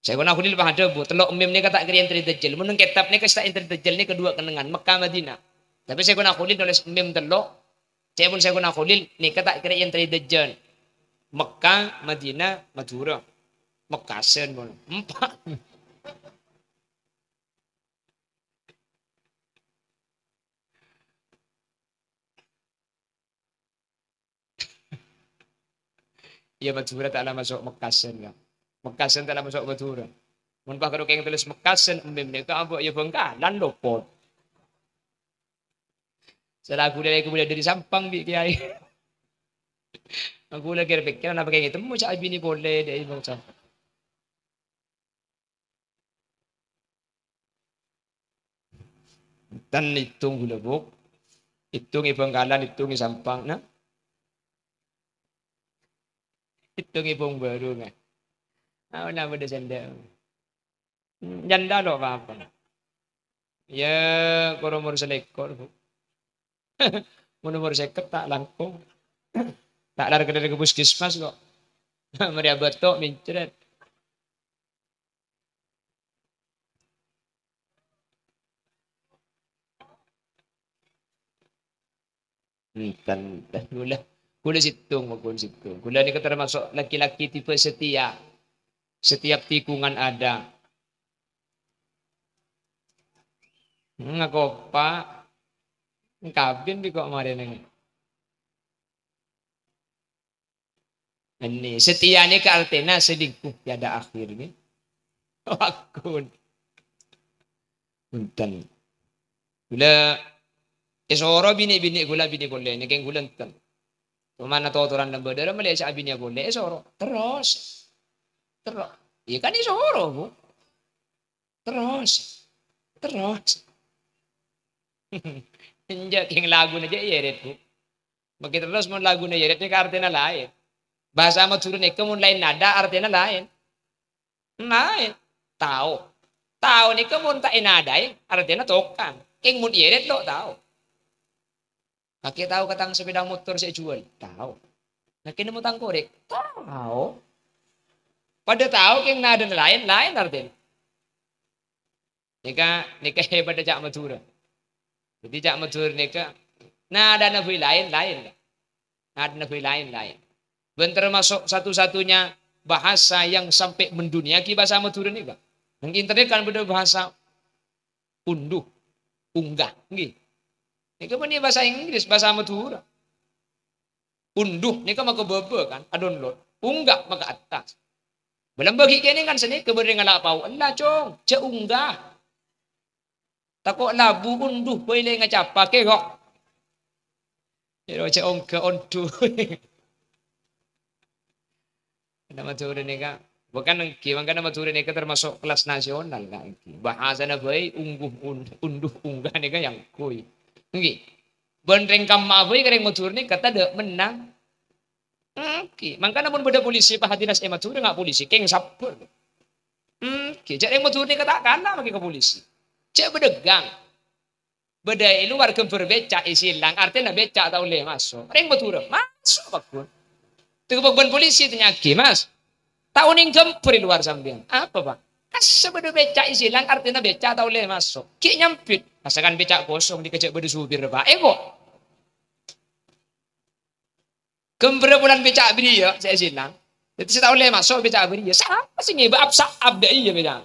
Syaikhona Kholil pas adhâbu, tello' mim nèka ta' kèra èntèrè Dajjal. Mon neng kètab nèka sè ta' èntèrè Dajjal nèka duwâ' kennengngan, Mekkah Madinah. Tapè Syaikhona Kholil nolès mim tello'. Ca'èpon Syaikhona Kholil nèka ta' kèra èntèrè Dajjal. Mekkah, Madinah, Madhurâ. Mekkasân mon. Empa'. Iyâ, Madhurâ ta' la maso' Mekkasân, Ka'. Mekkasân ta' la maso' Madhurâ. Mon pas karo kèng tolès Mekkasân, mim nèka abâ' iyâ Bhângkalan lopot. Sala ghulâ lagi mulai dâri Sampang, Bi', Kèyaè. Aku lagi pèkkèran apa kèng ètemmo ca'na abinè polè dâri Sampang. Tan ètong ghulâ, Bu'. Ètong è Bhângkalan, ètong è Sampang, nah. Ètong è Pekanbaru, nah. Ah, nama desa ndak. Nyanda lo apa-apa. Ya, kor umur salèkor, Bu'. Mon umur sèket ta' langkong. Ta' lar ka puskesmas kok. Marè abâto' mèncrèt. Enten. Ghulâ, ghulâ sèttong, ghulâ sèttong. Ghulâ nèka termasuk laki-laki tipe setia. Setiap tikungan ada. Ngakopa. Kabin bi' kok marè neng. Ini, setia nèka artèna selingkuh tiada akhir, ngghi. Wakun. Enten. Ghulâ èsoro binè-binè ghulâ, binè polè, nèkèng ghulâ enten. Pamana totoran lambâ' dârâ malè sè abinèya polè, èsoro. Terros. Terros. Iyâ kan èsoro, Bu. Terros. Terros. Enjâ' kèng laguna jâ' iyâ ret, Bu. Mangkèn terros mon laguna iyâ ret nèka artèna laèn. Bhâsa Madhurâ nèka mon laèn nada artèna laèn. Laèn. Tao. Tao nèka mon ta' ènadaè artèna tokang. Kèng mon iyâ ret lo' tao. Kakè tao ka tang sepeda motor sè èjhuwâl? Tao. Kakè nemmo tang korèk? Tao. Padâ tao kèng nadâna laèn, laèn artèna. Nèka, nèka hebatta ca' Madhurâ. Dhâddhi ca' Madhurâ nèka nadâna bhâi laèn, laèn. Nadâna bhâi laèn, laèn. Bân termasuk satu-satunya bahasa yang sampai mendunia ghi bhâsa Madhurâ nèka. Neng internet kan bâdâ bhâsa unduh, unggah, ngghi. Nèka bânnè bhâsa Inggris, bhâsa Madhurâ. Unduh nèka maka bâbâ kan, a-download. Unggah maka attas. Bâlâmbâ ghi' kènèng kan sanèka bâdâ rèng ngala' pao. Ella, Cong, jhâ' unggah. Tako' labu unduh bhâi lè ngacapa kè kok. Iyâ, jhâ' ongghâ onduh. Karna Madhurâ nèka, bukan ngghi, mangkana Madhurâ nèka termasuk kelas nasional, Ka', ngghi. Bhâsana bhâi ungguh un-, unduh unggah nèka yang kui. Ngghi. Bân rèng kamma bhâi ka rèng Madhurâ nèka tadâ' mennang. Ngghi. Mangkana mon bâdâ polisi Pak Hadinas è Madhurâ nga' polisi, kèng sabbhâr. Ngghi. Jhâ' rèng Madhurâ nèka ta' kana makè ka polisi. Jhâ' bâdâ gang. Bâdâ è lowar ghâmbhâr bèca' èsèlang, artèna bèca' ta' ollè maso'. Rèng Madhurâ, maso' pagghun. Tèghâ' pagghun polisi tanya'aghi, "Mas, ta' onèng ghâmbhâr è lowar sampèyan?" "Apa, Pak?" "Kassa' bâdâ bèca' èsèlang, artèna bèca' ta' ollè maso'." Ghi' nyambit, "Masakan bèca' kosong, dikejjhâ' bâdâ supir, Pak." Èko. Ghâmbhârrâ polana bèca' bâriyâ sè èsèlang. Dhâddhi sè ta' ollè maso' bècaa bâriyâ. Sapa sè ngèbâ? Ap-sa'ap dâ' iyâ bècaa.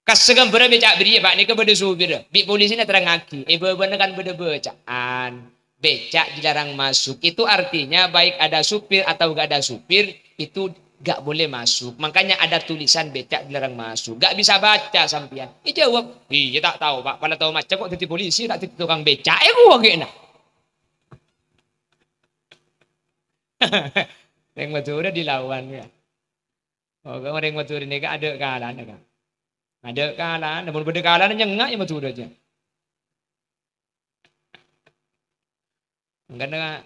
Kas sè ghâmbhârrâ bècaa bâriyâ, Pak, nèka bâdâ supirra. Bi' polisina terrangngaghi, è bâbâna kan bâdâ bâcaan. Beca dilarang masuk. Itu artinya baik ada supir atau gak ada supir, itu gak boleh masuk. Makanya ada tulisan beca dilarang masuk. Gak bisa baca sampèyan. Èjâwâb, "Iyâ, ta' tao, Pak. Pala tao maca kok dhâddhi polisi, ta' dhâddhi tokang beca." È, ghuwâ ghi' na. Rèng Madhurâ dilawan, ya. Oh, kok rèng Madhurâ nèka adâ' kalana, Kak. Adâ' kalana, mon bâdâ kalana nyengnga' ya Madhurâ jâ. Mangkana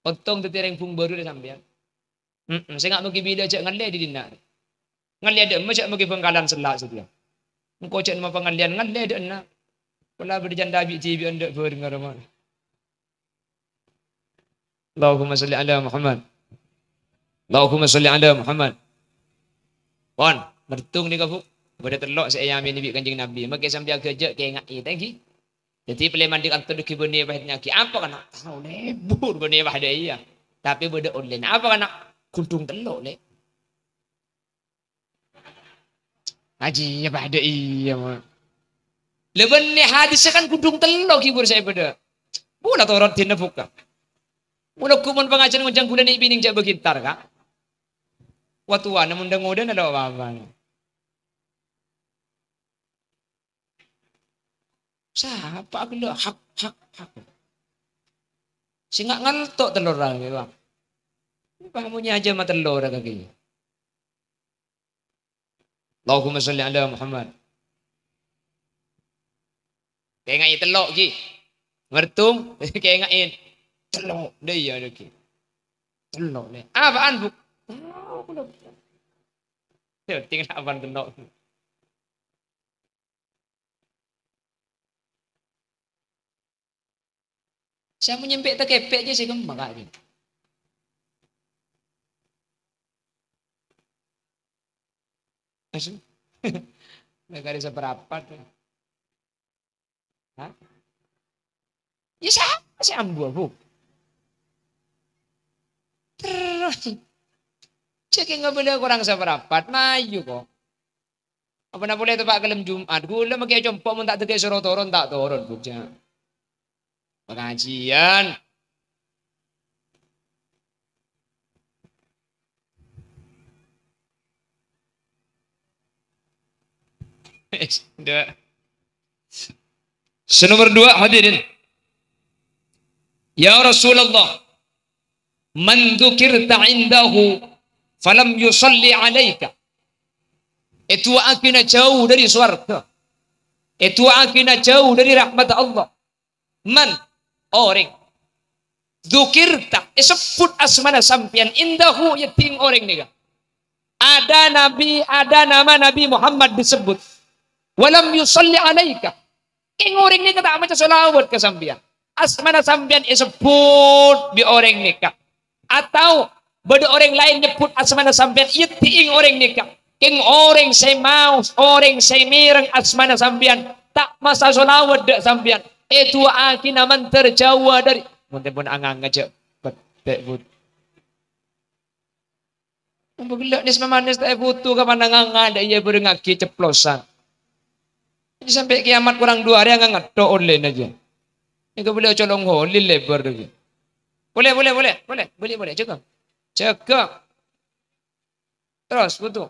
ontong dhâddhi rèng Bung Baru rè sampèyan. Mm-mm, sènga' maghi bilâ jâ' ngallè dâri dinna'. Ngallè dâ' emma jâ' maghi Bangkalan Sella' satèya. Engko' jâ' nemmo pangallèyan ngallè dâ' enna'. Pola bâdâ janda bi'-dhibi' endâ' bhârengnga roma. Allahumma sholli ala Muhammad. Allahumma sholli ala Muhammad. Pon, mertung nèka, Bu. Bâdâ tello' sè èyamènè bi' Kanjeng Nabi. Mangkè sampèyan ghâjâ' kènga'è, ta' ènggi. Dhâddhi, polè mandhi kantor ghi' bânnè wahidnya ghi'. Apa kana'? Tao lebur bânnè wahda iyâ. Tapè bâdâ ollèna. Apa kana'? Ghundhung tello', Lè'. Haji, ya padâ iyâ, Mak. Lha bânnè hadissa kan ghundhung tello' ghi' bhuru sè bâdâ. Pola torot dinna bukka'. Mula ghu mon pangajiyân ngonjhâng ghulâ nè' binèng jâ' bâghi entar, Ka'. Wa towana mon dâ-ngodâna lo' apa-apa. Sapa ghellâ' hak, hak, hak. Sènga' ngalto' tellorra, Bang. Paham nyajâ ma tellorra kakè. Allahumma sholli ala Muhammad. Kènga'è tello' ghi. Mertung, kènga'è tello'. Dâ' iyâ lagi. Tello', Lè'. Apaan, Bu? Tao, kula. Yâ, tinggal apaan tello'. Sè ampon nyèmpè' takèpè' jâ sè kemma, Ka'. Asu. Nagari saparapat. Hah? Yâ, sapa sè ambu, Bu? Terros. Cè' kèng abâlâ korang saparapat, mayu, kok. Apa na polè teppa' kalem Jum'at? Ghulâ makè compo' mon ta' dhâggi' soro toron, ta' toron, Bu, jâ. Pangajiyân. Dua. Sè nomor dua, hadirin. Ya Rasulullah, "Man dzukirta indahu falam yusalli alaika." Èdu'aaghi na jhâu dâri sowarghâ. Èdu'aaghi na jhâu dâri rahmat Allah. Man, orèng. Dzukirta, èsebbhut asmana sampèyan, indahu, yâ dhing orèng nèka. Ada Nabi, ada nama Nabi Muhammad disebbhut. Walam yusalli alaika. Kèng orèng nèka ta' maca shalawat ka sampèyan. Asmana sampèyan èsebbhut bi' orèng nèka. Atau bâdâ orèng laèn nyebbhut asmana sampèyan, iyâ dhi'eng orèng nèka. Kèng orèng sè maos, orèng sè mèreng asmana sampèyan, ta' maca shalawat dâ' sampèyan, èdu'aaghina mandhâr jhâuwâ dâri. Mon tempon anganga jâ' pettè', Bu. Ambu ghellâ' nès mamanès ta' èbuto ka pananganga dâ' iyâ bhârengngaghi ceplosan. Jâ sampè' kiyamat korang duwâ arè angangetto' ollèna jâ. Nèka bâli ocolong holil lèbâr dâ' iyâ. Polè, polè, polè, polè. Bâli, polè. Jâgâ. Jâgâ. Terros, buto.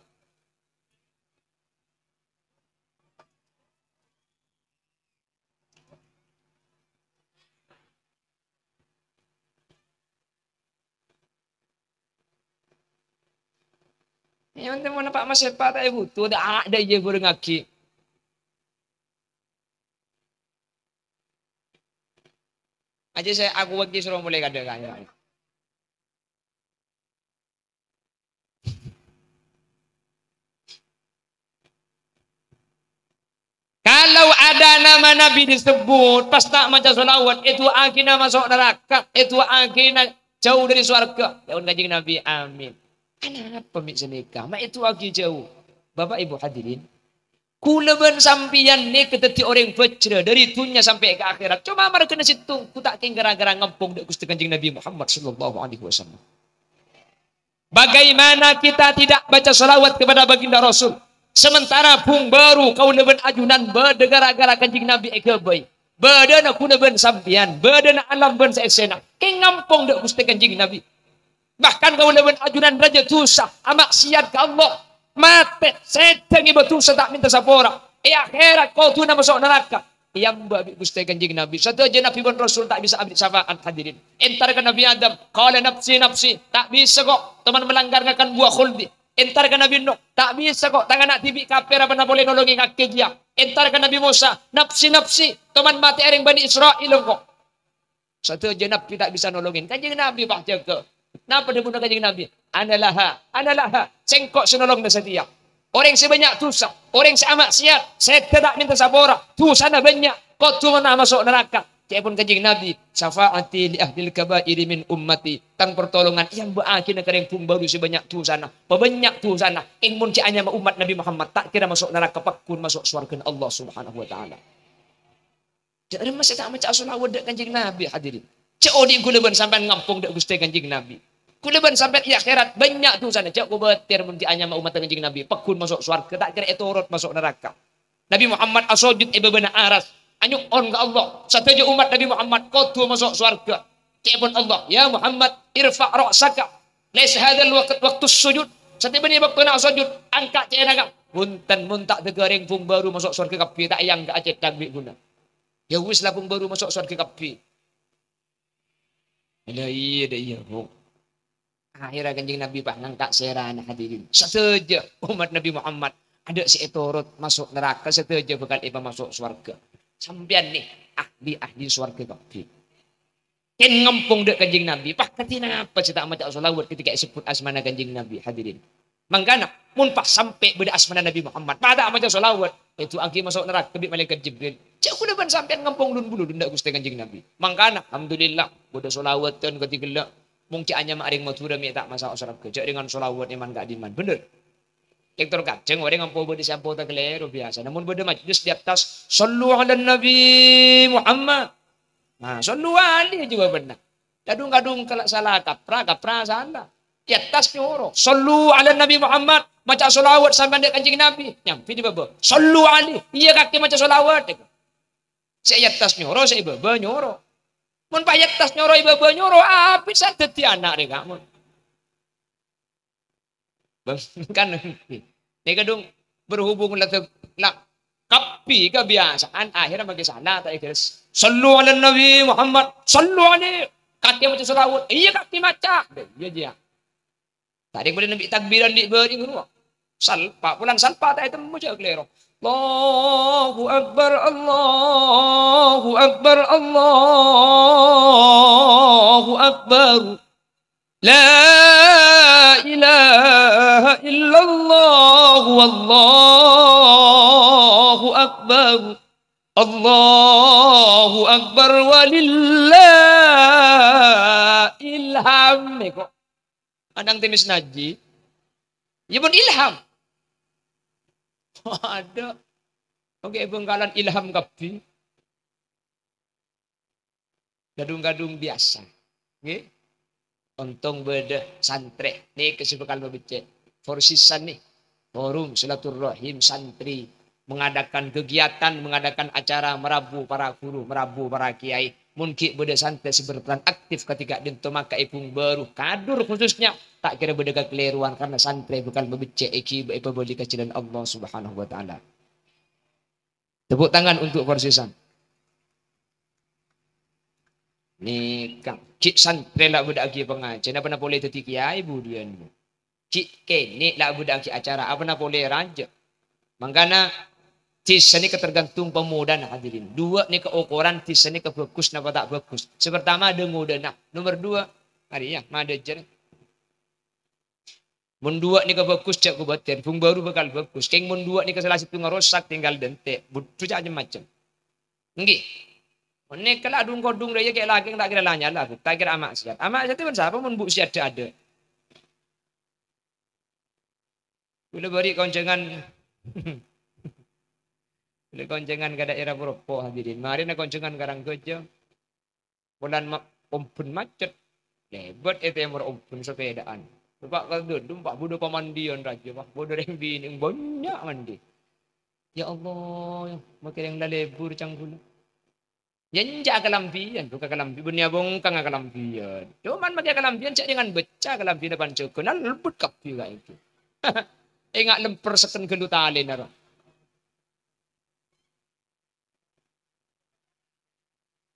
Iyâ, mon temmo napa' masèpa' ta' èbuto, ta' ada iyâ bhârengngaghi. Ajâ sè aku wâgi soro molè kadâ' kaya. Kalau ada nama Nabi disebbhut, pas ta' maca shalawat, èdu'aaghina maso' naraka, èdu'aaghina jhâu dâri sowarghâ. Dhâbuna Kanjeng Nabi, "Amin." Anapa mè' sanèka? Ma' èdu'aaghi jhâu. Bapak Ibu hadirin, Kaulâ bân sampèyan nèka dhâddhi orèng bhâjrâ dhâri dhunnya sampè' ka akhèrat. Coma marghâna sèttong, ghu ta' kèng ghârâ-ghârâ ngampong dâ' Ghustè Kanjeng Nabi Muhammad sallallahu alaihi wasallam. Bagaimana kita tidak baca shalawat kepada baginda Rasul? Sementara bhung bhâru kaulâ bân ajunan bâdâ ghârâ-ghârâ Kanjeng Nabi èghâbây. Bâdâna kaulâ bân sampèyan, bâdâna alam bân saèssèna. Kèng ngampong dâ' Ghustè Kanjeng Nabi. Bahkan kaulâ bân ajunan rajâ dhusa, amaksiat ka Allah. Matè, sèdhâ ngèbâ dhusa ta' mènta sapora. È akhèrat kodhuna maso' naraka. Èambâ' bi' Ghustè Kanjeng Nabi. Sadhâjâ nabi bân rasul ta' bisa abit syafaat, hadirin. Entar ka Nabi Adam, qala, "Nafsi, nafsi." Ta' bisa ko', toman melanggar ngakan buah khuldi. Entar ka Nabi Nuh, ta' bisa ko', tang ana' dhibi' kafir apana polè nolongè kakè jiyâ. Entar ka Nabi Musa, "Nafsi, nafsi, toman matè orèng Bani Israil engko'." Sadhâjâ nabi ta' bisa nolongè. Kanjeng Nabi pas jâgâ. Napa dhâbuna Kanjeng Nabi? "Ana laha, ana laha. Sèngko' sè nolongna satèya." Orèng sè bânnya' dhusa, orèng sè amaksiat, sèdhâ ta' mènta sapora, dhusana bânnya', kodhuna maso' naraka. Ca'èpon Kanjeng Nabi, "Syafaati li ahlil kaba'iri min ummati." Tang partolongan èambâ'âghina ka rèng bhung bhâru sè bânnya' dhusana, pabânnya' dhusana. Kèng mon cè' anyama ommat Nabi Muhammad, ta' kèra maso' naraka, pagghun maso' sowarghâna Allah Subhanahu wa Ta'ala. Jhâ' remma sè ta' maca'a shalawat dâ' Kanjeng Nabi, hadirin. Jhâ' odi' kaulâ bân sampèyan ngampong dâ' Ghustè Kanjeng Nabi. Kaulâ bân sampèyan è akhèrat bânnya' dhusana. Jhâ' kobâtèr mon cè' anyama ommatta Kanjeng Nabi. Pagghun maso' sowarghâ, ta' kèra ètorot maso' naraka. Nabi Muhammad asojud è bâbâna aras. Anyo'on ka Allah. Sadhâjâ ommat Nabi Muhammad kodhu maso' sowarghâ. Ca'èpon Allah, "Ya Muhammad, irfa' ra'saka. Laisa hadzal waqt-, waqtus sujud." Satèya bânnè bâktona asojud. Angka' cènanga. Bhunten, mon ta' dâgâ rèng bhung bhâru maso' sowarghâ kabbhi, ta' èangghâ'â cèthak bi' ghuna. Ya wis, la bhung bhâru maso' sowarghâ kabbhi. Lah iyâ, dâ' iyâ, Bu. Akhèrra Kanjeng Nabi pas ngangka' sèrana, hadirin. Sadhâjâ ommat Nabi Muhammad, adâ' sè ètorot maso' naraka, sadhâjâ bhâkal èpamaso' sowarghâ. Sampèyan nè, ahli-ahli sowarghâ kabbhi. Kèng ngampong dâ' Kanjeng Nabi, pas kadhi napa sè ta' maca shalawat ketika èsebbhut asmana Kanjeng Nabi, hadirin. Mangkana, mon pas sampè' bâdâ asmana Nabi Muhammad, pas ta' maca shalawat, èdu'aaghi maso' naraka bi' Malaèkat Jibril. Jhâ' kaulâ bân sampèyan ngampong lun-bulun dâ' Ghustè Kanjeng Nabi. Mangkana, alhamdulillah, bâdâ shalawatan kadhi ghellâ'. Mon cè' anyama orèng Madhurâ mè' ta' maso' sowarghâ, jhâ' rèngan shalawat èman ka'dimman. Bhender. Kèng tor kajhâng orèng ampo bâdâ sè ampo ta' kalèro biyasana. Mon bâdâ majlis di attas, "Shallu 'alan Nabi Muhammad." Nah, "Shallu 'alaihi" jâwâbânna. Kadhung-kadhung kala sala kaprah, kaprah sala. È attas nyoro, "Shallu 'alan Nabi Muhammad." Maca shalawat sampèyan dâ' Kanjeng Nabi. Nyambi è bâbâ, "Shallu 'alaihi." Iyâ kakè maca shalawat. Sè è attas nyoro, sè è bâbâ nyoro. Mon pas è attas nyoro, è bâbâ nyoro, abit sè dhâddhi ana' rè, Ka', mon. Bang, kan, nèka dong berhubung la, la kabbhi kabiyasaan, akhirnya makkè sala ta' èkes. "Shallu 'alan Nabi Muhammad, shallu 'alaihi." Kakè maca shalawat, iyâ kakè maca. Iyâ, iyâ. Tadhing bâdâ nabi takbiran di' bâri' ngono. Salpa, polana salpa ta' ètemmo jhâ' kalèro. Allahu Akbar, Allahu Akbar, Allahu Akbar. La ilaha illallah wallahu akbar. Allahu akbar walillahil hamd. Kok anang tèmès najis? Ya pon ilham. Waduh. Oke, Bangkalan ilham kabbhi. Kadhung-kadhung biyasa. Ngghi. Ontong bâdâ santrè. Nèka sè bhâkal mabeccè'. Forsisan nè. Forum silaturrahim santri mengadakan kegiatan, mengadakan acara merabu para guru, merabu para kiai. Mon ghi' bâdâ santrè sè berperan aktif ketika dhinto maka è bhung bâru, Kadur khususnya, ta' kèra bâdâ kakalèrowan karena santrè bhâkal mabeccè' èghibâ èpabâli ka jhâlân Allah Subhanahu wa Ta'ala. Tepuk tangan untuk Forsisan. Nèka, ghi' santrè la bâdâ'âghi pangajhiyân, apana polè dhâddhi kiai budiyân. Ghi' kènè' la bâdâ'âghi acara, apana polè rajâ. Mangkana, dhisa nèka tergantung pamodhâna, hadirin. Duwâ' nèka okoran dhisa nèka bhâghus napa ta' bhâghus. Sè partama, dâ-ngodâna. Nomor duwâ', arèya, madâjâr. Mon duwâ' nèka bhâghus, jhâ' kobâtèr, bhung bâru bhâkal bhâghus. Kèng mon duwâ' nèka sala sèttonga rosak, tinggal dântè', budhu ca' cem-macem. Ènggi. Mon nèka la dhung-kodhung rèya kè' lakè ta' kèra la nyala, ta' kèra amaksiat. Amaksiat bân sapa mon bu' sè adâ'-adâ'? Kaulâ bâri' konjhângan. Lè konjhângan ka daerah Poroppo, hadirin. Marèna konjhângan ka Rangghâjâ. Polana ma-, ombhân macet. Lèbât è tèmor ombhân sapèdaan. Loppa' ka dâlem, Pak, bâdâ pamandiyan rajâ, Pak. Bâdâ rèng binè' bânnya' mandi. Ya Allah, ya, makè rèng la lebur cangghulâ. Ya, enjâ' akalambhiyân, buka kalambhi, bânnè abhângkang akalambhiyân. Coma makè akalambhiyân, jhâ' dengan becca akalambhiyân panjhâghân, lebut kabbhi ka èngghi. Enga' lèmper sekken ghâllu talèna, ro.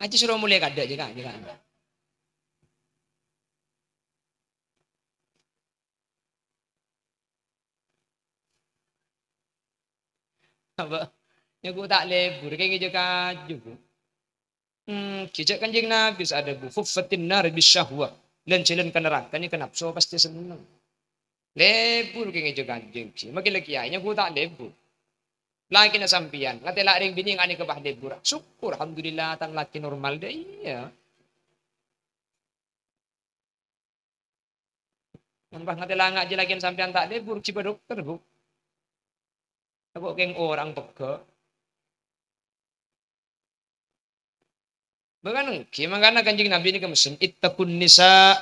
Ajjhâ soro molè kadâ', jhâ' ka, jhâ' ka. Apa? Nyaku ta' lebur, kèngèng jhâ' kaju, Bu. Hmm, ghi jhâ' Kanjeng Nabi sè adhâbu, "Huffatin nar bisyahwah." Lan-jhâlân ka naraka nèka napso pastè senneng. Lebur kèngèng jhâ' kaju, ghi. Makè la kèyaè, nyaku ta' lebur. Lakèna sampèyan, ngatèla' rèng binè' nga' nèka bâ lebur. Syukur, alhamdulillah, tang lakè normal dâ' iyâ. Mon pas ngatèla' nga' jhâ' lakèna sampèyan ta' lebur, ghibâ dokter, Bu. Engko' kèng orèng pegghâ'. Bâkana ènggi, mangkana Kanjeng Nabi nèka mesen, "Ittaqun nisa,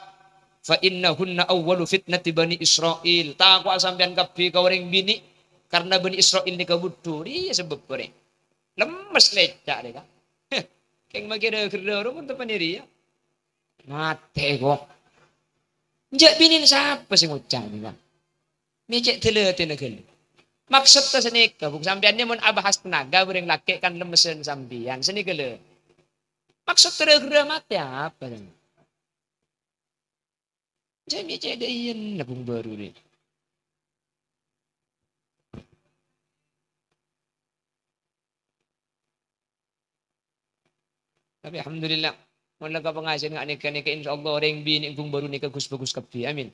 fa innahunna awwalu fitnati Bani Israil." Tako'a sampèyan kabbhi ka orèng binè', karna Bani Israil nèka budhu. Iyâ sabâbbhâ rè. Lemmes lècca' rè, Ka'. Heh, kèng makè ra-ghârâ ro mon teppa'na rèya. Matè, ko'. Enjâ' binèna sapa sè ngoca' nèka? Mè' cè' dâlâtèna ghâllu. Maksodda sanèka, Bu, sampèyan nè mon abahas tenaga bâreng lakè' kan lemmessen sampèyan. Sanèka lho. Maksodda ra-ghârâ matè apa, kan? Jâ' mè' cè' dâ' iyâ, nabung bâru rè. Tapè alhamdulillah, mon la ka pangajiân nga' nèka, nèka insyaallah orèng binè' ghun bâru nèka ghus-bhâghus kabbhi. Amin.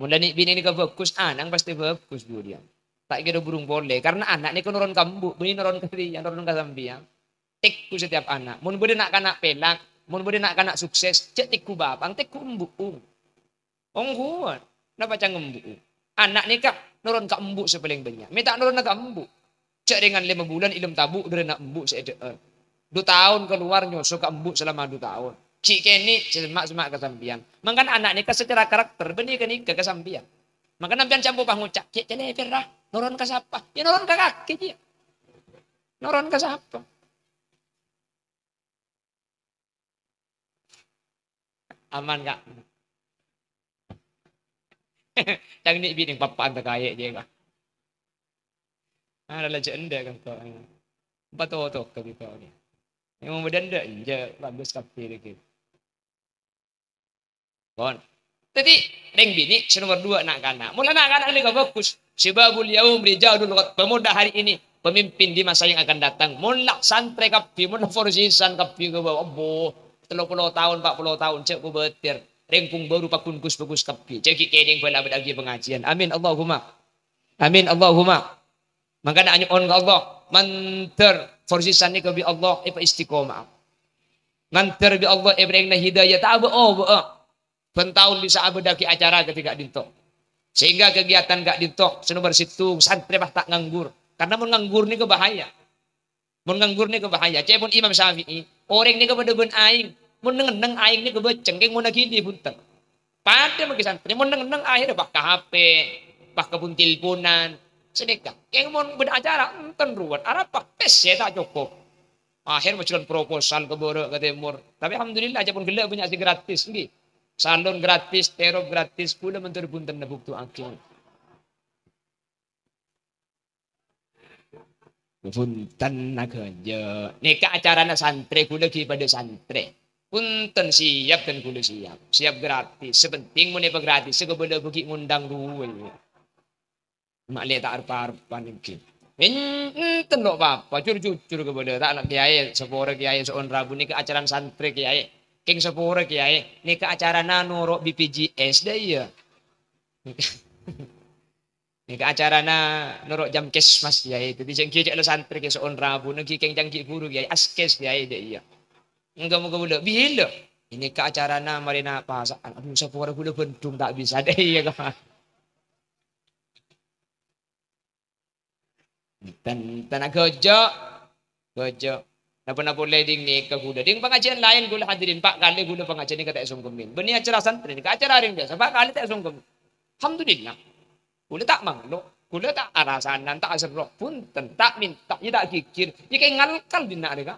Mon la nè' binè' nèka bhâghus, ana' pastè bhâghus, Bu, rèya. Ta' kèra burung polè, karna ana' nèka noron ka embu', bânnè noron ka rèya, noron ka sampèyan. Tèngghu setiap ana'. Mon bâdâ na'-kana' pèlak, mon bâdâ na'-kana' sukses, jâ' tèngghu bapa', tèngghu embu'. Ongghuwân, napa ca'na embu'? Ana' nèka noron ka embu' sè palèng bânnya'. Mè' ta' noronna ka embu'. Jâ' rèngan lèma bulân èlem tabu' dâri na' embu' sè èdhâ'âr. Du taon kalowar nyoso ka embu' salama du taon. Ghi' kènè' sè semma'-semma' ka sampèyan. Mangkana ana' nèka secara karakter bânnè ghânèka ka sampèyan. Mangkana sampèyan sè ampo pas ngoca', "Cè' calèpèr, ra. Noron ka sapa?" Yâ noron ka kakè, jiyâ. Noron ka sapa? Aman, Ka'. Ca'na nè' binè' pappa'an ta' kaè, jiyâ, Ka'. Ah, la jâ' endâ', Ka', ko'. Empa' toto, Ka', bito. Memang bâdâ endâ', enjâ', bagus kabbhi, rèya. Pon. Dhâddhi, rèng binè' sè nomer dua na'-kana'. Mon la na'-kana' nèka bagus. Syababul yaum rijalul ghad. Pemuda hari ini, pemimpin di masa yang akan datang. Mon la santrè kabbhi, mon la forsisan kabbhi ka bâbâ. Abbo, tello polo taon, empa' polo taon, jâ' kobâtèr. Rèng ghun bâru paggun ghus-bhâghus kabbhi. Jâ' ghi' kènè' bâlâ bâdâ ghi' pangajiân. Amin, Allahumma. Amin, Allahumma. Mangkana anyo'on ka Allah, mandhâr forsisan nèka bi' Allah èpaistiqomah. Mandhâr bi' Allah èparèngana hidayah ta' abâ'-obâ'â. Bân taon bisa abâdâghi acara kadhi ka'dinto. Sehingga kegiatan ka'dinto sè nomer sèttong santrè pas ta' nganggur. Karna mon nganggur nèka bahaya. Mon nganggur nèka bahaya. Ca'èpon Imam Syafi'i, orèng nèka padâ bân aèng. Mon neng-enneng aèng nèka bâceng, kèng mon aghili bhunten. Padâ maghi santrè, mon neng-enneng akhèrra pas ka H P, pas ka pon-telponan. Sanèka, kèng mon bâdâ acara, enten ruwet. Arapa? Pèssè ta' cokop. Akhèr majuran proposal ka bârâ' ka tèmor. Tapè alhamdulillah, ca'èpon ghellâ' bânnya' sè gratis, ènggi. Salon gratis, terop gratis, kaulâ mandhâr bhunten nabuktu'aghi. Bhunten aghâjâ. Nèka acarana santrè, kaulâ ghi' padâ santrè. Bhunten, siap kan kaulâ siap. Siap gratis. Sè pentèng mon èpagratis, sè kabâlâ bâgi ngondang duwâ'. Ma'lè ta' arep-arepan ènggi. En-, enten lo' pa-apa, jur-jujur kabâlâ. Ta' la kèyaè, sapora kèyaè, so'on rabu nèka acarana santrè kèyaè. Kèng sapora kèyaè, nèka acarana noro' B P J S, dâ' iyâ. Nèka acarana noro' jam kesmas, Kèyaè. Dhâddhi sè ènggi cè' la santrè kè so'on rabu, nènggi kèng canggi buru, Kèyaè. Askes, Kèyaè, dâ' iyâ. Engga moga bulâ. Bilâ? Nèka acarana marèna pasa'an. Adu, sapora bulâ bendung ta' bisa, dâ' iyâ, Ka'. Ten-, tana gajâ. Gajâ. Napa-napa polè ding nèka ghulâ. Ding pangajiân laèn ghulâ hadirin, pa' kalè ghulâ pangajiân nèka ta' èsongkemin. Bânnè acara santrè nèka acara orèng biyasa, pa' kalè ta' èsongkemin. Alhamdulillah. Ghulâ ta' manglo', ghulâ ta' arasanan, ta' aserro', bhunten, ta' mènta, iyâ ta' ghighir, iyâ kèng ngalkal dinna' rèya.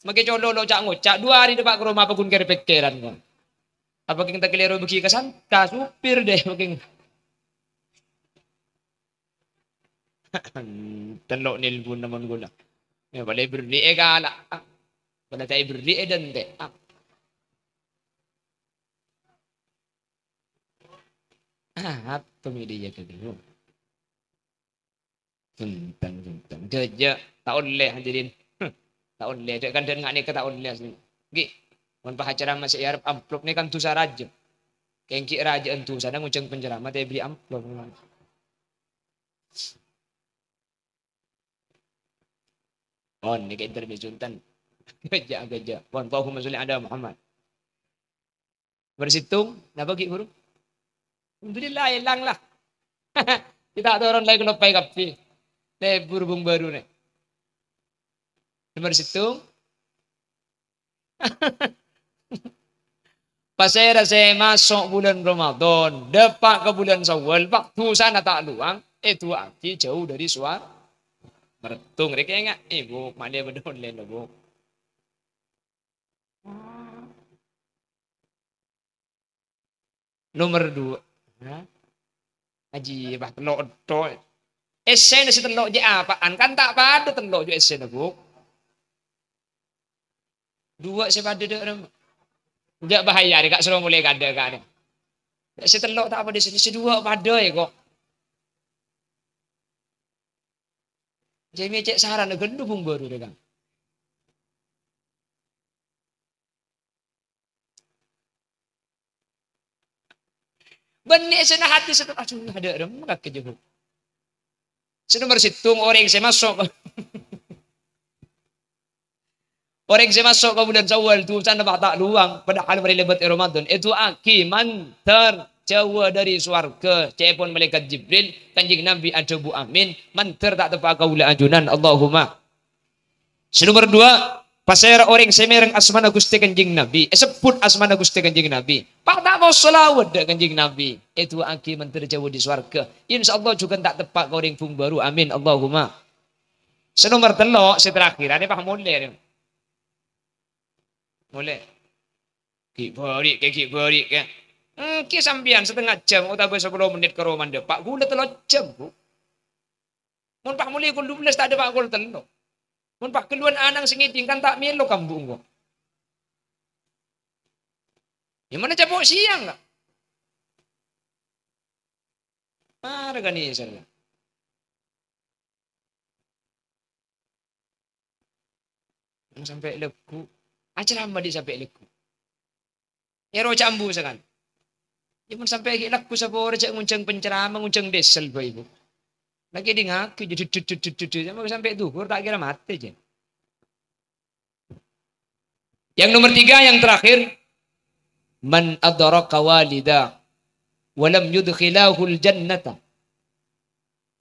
Makè colo' lo' ca'-ngoca', duwâ' arè dâpa' ka roma apa ghun kèr-pèkkèran, kok. Apa kèng ta' kalèro bâgi ka san-, ka supir deh, apa kèng. Tello' nelpon namen ghulâ. Iyâ, palè berri'è kala'. Palè ta' èberri'è dântè'. Ah, apa mi dia kedua? Bhunten, bhunten. Gajâ, ta' ollè, hadirin. Hmm, ta' ollè. Dâ' kandhâ nga' nèka ta' ollè, asli. Ghi, mon pas acara masih arep amplop nèka kan dhusa rajâ. Kèng ghi' rajâ'ân dhusana ngojhâng penceramah, ta' èberri' amplop. Pon, nèka interview Sultan. Gajâ, gajâ. Pon, Allahumma sholli ala Muhammad. Nomor sèttong, napa ghi' buru? Alhamdulillah, èlang la. Kita toron la èkaloppaè kabbhi. Lèbur bung bâru nè. Nomor sèttong. Pasèra sè maso' bulân Ramadan, dâpa' ka bulân Syawal, pa' dhusana ta' lowang, èdu'aaghi jhâu dâri sowar-, mèrtong rèya kènga'è, Bu', malè bâdâ ollèna, Bu'. Nomer dua. Hah? Ajiyâ, bâh, tello' tok. Essèna sè tello' jâ' apa'an? Kan ta' padâ tello' jâ' essèna, Bu'. Dua sè padâ dâ' remma. Jâ' bahaya, rè, Ka', soro molè kadâ', Ka', rè. Sè tello' ta' padâ, sè, sè dua padâ, yâ, kok. Jâ' mè' cè' sarana ghâllu bung bâru, rè, Ka'. Bânnè sè nahaddi sè, aduh, adâ' remma kakè jâ'. Sè nomer sèttong, orèng sè maso' ka, orèng sè maso' ka bulân Syawal, dhusana pas ta' lowang, padahal marè lèbât è Ramadan. Èdu'aaghi mandhâr jhâuwâ dâri sowarghâ, ca'èpon Malaèkat Jibril, Kanjeng Nabi adhâbu, "Amin." Mandhâr ta' teppa'a kaulâ ajunan, Allahumma. Sè nomer dua, pasèra orèng sè mèreng asmana Ghustè Kanjeng Nabi, èsebbhut asmana Ghustè Kanjeng Nabi, pas ta' maos shalawat dâ' Kanjeng Nabi, èdu'aaghi mandhâr jhâuwâ dâri sowarghâ, insyaallah jhughân ta' teppa' ka orèng bung bâru. Amin, Allahumma. Sè nomer tello', sè terakhir, arè pas molè, rè. Molè. Ghi' bâri', kè, ghi' bâri', kè. Èngghi sampèyan satengnga jam otabâ sapolo mennit ka romana dâpa', ghulâ tello' jam, Bu'. Mon pas molè kol dubellâs ta' dâpa' kol tello'. Mon pas ghâlluwân ana'na sè ngèdhing kan ta' mèlo kambu' engko'. Yâ mana capo' sèyang, Ka'? Mara ka nèser, Ka'. Mon sampè' lagghu', acaramma dhi' sampè' lagghu'. Èro cambu sakan. Yâ, mon sampè' ghi' lagghu' saporè jâ' ngonjhâng penceramah, ngonjhâng diesel, Bapak Ibu. Lagi dingngaghi, jâ-, dut-, dut-, dut-, dut-, dut-, sampè' dhuhur, ta' kèra matè, jâ. Yang nomor tiga, yang terakhir, "Man adraka walida wa lam yudkhilahul jannata."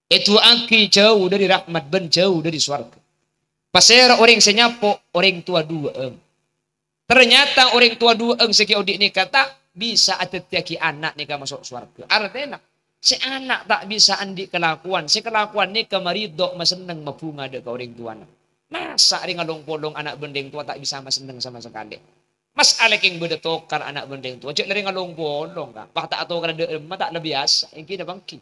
Èdu'aaghi jhâu dâri rahmat bân jhâu dâri sowarghâ. Pasèra orèng sè nyapo' orèng towa duwâ'ân? Ternyata orèng towa duwâ'ân sè ghi' odi' nèka ta' bisa adhâddhiyâghi ana' nèka maso' sowarghâ. Artèna, sè ana' ta' bisa andi' kalakowan, sè kalakowan nèka maridho, masenneng, mabhunga dâ' ka orèng towana. Masa' rè ngalong-polong ana' bân rèng towa ta' bisa masenneng sama sakalè? Mas'ala kèng bâdâ tokar ana' bân rèng towa, jâ' la rè ngalong-polong, Ka'. Pas ta' atokar dâ' remma ta' la biyasa, èngghi napa èngghi?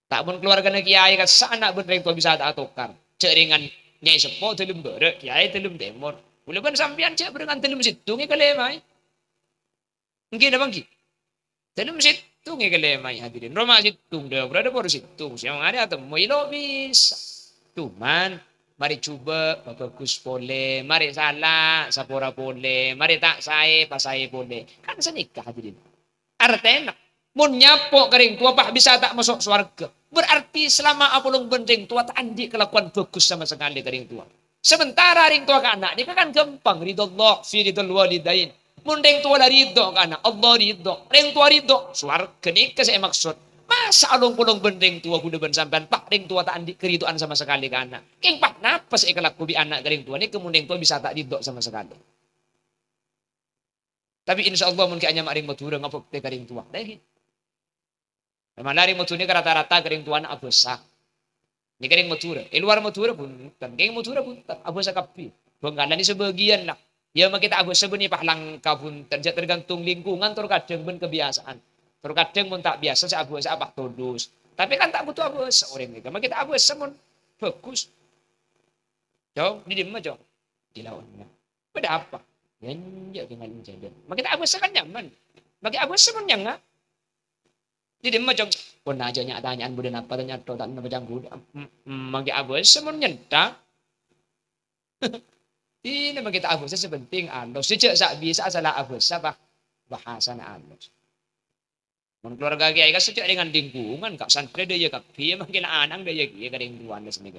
Ta' mon kalowargana kèyaè kassa' ana' bân rèng towa bisa ta' atokar. Jâ' rèngan nyai seppo dâlem bârâ', kèyaè dâlem tèmor. Kaulâ bân sampèyan jâ' bhârengan dâlem sèttong èkalèmaè. Èngghi napa èngghi? Dâlem sèttong èkalèmaè, hadirin. Roma sèttong, dâ-, bârâ' dâpor sèttong. Sè mangarè atemmo èlo' bisa. Cuman, marè jhubâ', pabhâghus polè. Marè sala, sapora polè. Marè ta' saè, pasaè polè. Kan sanèka, hadirin. Artèna, mon nyapo' ka rèng towa pas bisa ta' maso' sowarghâ, berarti salama apolong bân rèng towa ta' andi' kalakowan bhâghus sama sakalè ka rèng towa. Sementara rèng towa ka ana' nèka kan ghâmpang, ridho Allah fi ridhol walidain. Mon rèng towa la ridho ka ana', Allah ridho. Rèng towa ridho, sowarghâ nèka sè èmaksod. Masa along-polong bân rèng towa ghulâ bân sampèyan, pas rèng towa ta' andi' karido'an sama sakalè ka ana'. Kèng pas napa sè èkalako bi' ana' ka rèng towa nèka mon rèng towa bisa ta' ridho sama sakalè. Tapè insyaallah mon ghi' anyama rèng Madhurâ ngabhâktè ka rèng towa. Lagi. Mala rèng Madhurâ nèka rata-rata ka rèng towana abhâsa. Nèka rèng Madhurâ. È lowar Madhurâ bhunten. Kèng Madhurâ bhunten. Abhâsa kabbhi. Bhângkalan nèka sabâgiyân la. Ya, makè ta' abhâsa bânnè pas langka bhunten. Jhâ' tergantung lingkungan, tor kadhâng bân kebiasaan. Tor kadhâng mon ta' biyasa sè abhâsa pas todus. Tapè kan ta' kodhu abhâsa orèng nèka. Makè ta' abhâsa mon bhâghus. Cong, di dimma, Cong? Di laonna. Bâdâ apa? Enjâ' kèng ngalèng jhâlân. Makè ta' abhâsa kan nyaman. Makè abhâsa mon nyanga. Di dimma, Cong? Pon ajâ nya-tanya'an bâdâ napa tanya to ta' napa canggu. Em, em, makè abhâsa mon nyenta. Ina makè ta' abhâsa sè penting alos. Sè jhâ' sa' bisa asalla abhâsa, bah, bahasana alos. Mon keluarga kiai kan sè jhâ' dengan lingkungan, ka santrè dâ' iyâ kabbhi, ya, mangkèn ana'na dâ' iyâ kèya ka lingkungan sè nèka.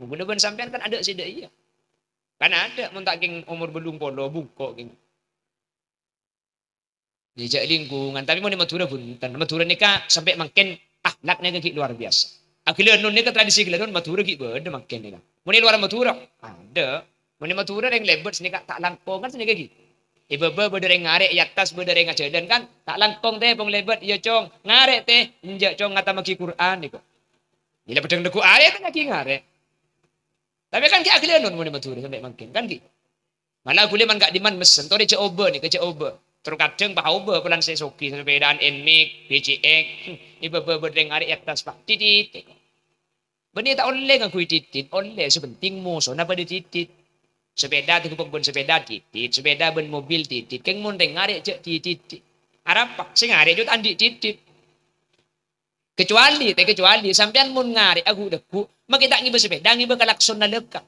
Mon ghulâ bân sampèyan kan adâ' sè dâ' iyâ. Kan adâ', mon ta' kèng omor bâllung polo bungko' kèng. Ya, jhâ' lingkungan, tapè mon è Madhurâ bhunten. Madhurâ nèka sampè' mangkèn akhlak nèka ghi' luar biasa. Aghâlânon nèka tradisi ghâlânon Madhurâ ghi' bâdâ mangkèn nèka. Mon è lowar Madhurâ, adâ'. Mon è Madhurâ rèng lèbât sanèka ta' langkong kan sanèka ghi. È bâbâ bâdâ rèng ngarè', è attas bâdâ rèng ajhâlân kan. Ta' langkong tè pong lèbât, iyâ, Cong. Ngarè' tè, enjâ', Cong, ngatammaghi Qur'an nèko. Ghi la peddhâng neggu' arè tè lagi ngarè'. Tapè kan ghi' aghâlânon mon è Madhurâ sampè' mangkèn, kan ghi. Mala ghulâ man ka'dimman messen, torè jhâ' obâ nèka, jhâ' obâ. Tor kadhâng pas obâ polana sè soghi, sapèdaan Nmax, B C X. È bâbâ bâdâ rèng ngarè' è attas, Pak. Titit. Bânnè ta' ollè ngangghuy titit, ollè, sè penting mosona padâ titit. Sapèda tèghubâk bân sapèda titit, sapèda bân mobil titit, kèng mon rèng ngarè' jhâ' titit. Arapa? Sè ngarè' jhâ' ta' andi' titit. Kecuali, tè kecuali, sampèyan mon ngarè' aghu-dhâghu, makè ta' ngibâ sapèda, ngibâ kalaksonna lèka.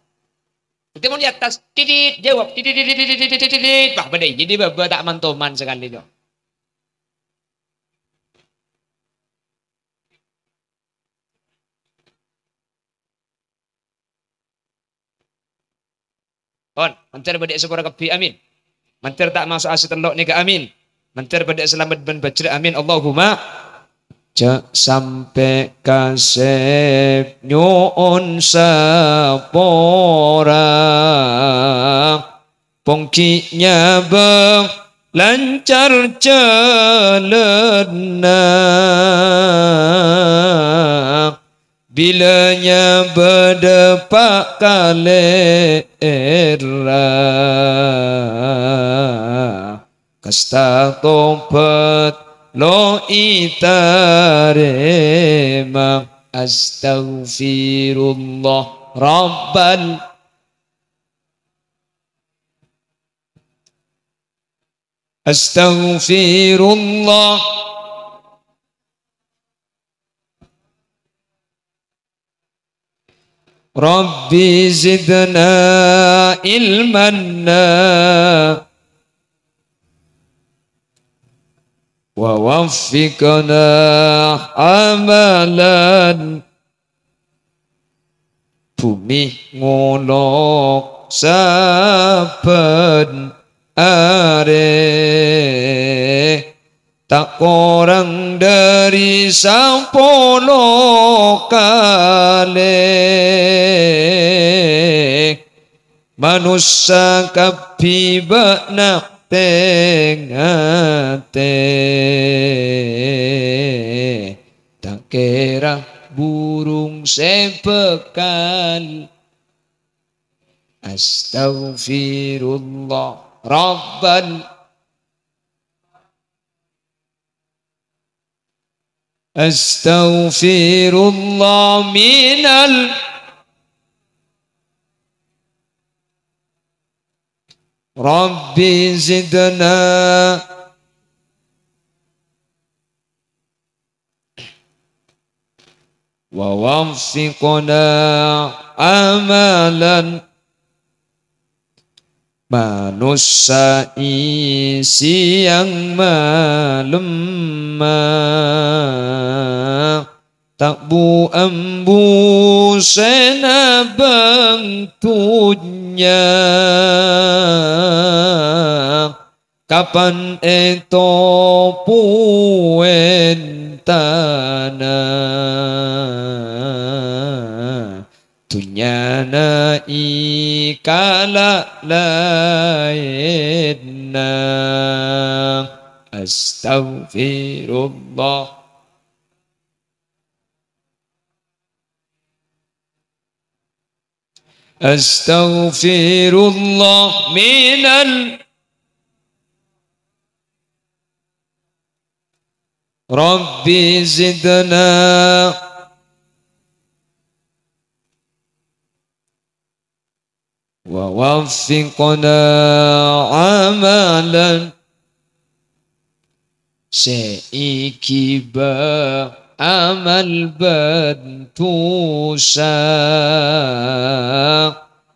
Dhâddhi mon è attas, titit, jawab, titit, titit, titit, titit, titit, wah, bâdâ iyâ di bâbâ ta' man-toman sakalè, jhâ'. Pon, mandhâr bâdâ è sapora kabbhi, amin. Mandhâr ta' maso'a sè tello' nèka, amin. Mandhâr bâdâ salamet bân bhâjhrâ, amin. Allahumma. Jhâ' sampè' kasèp nyo'on sapora. Pong ghi' nyabâ lancar jhâlânna. Bilâ nyabâ dâpa' ka lèra. Kasta tobat lo' ètarèma. Astaghfirullah Rabbal Astaghfirullah. Rabbi zidna ilman na wa waffiqna amalan. Bhumè ngolok sabbhân arè, ta' korang dhâri sapolo kalè. Manossa kabbhi bâ'na tè-ngatè. Ta' kèra burung sè bhâkal. Astaghfirullah Rabbal. Astaghfirullah minal. Rabbi zidna wa waffiqna amalan. Manossa è sèyang malemma, ta' bu-ambu sè nabâng dhunnya. Kapan ètopo èn tana, dhunnyana èkala' laènna. Astaghfirullah. Astaghfirullah minal Rabbi zidna wa waffiqna amalan sè èghibâ amal bân dhusa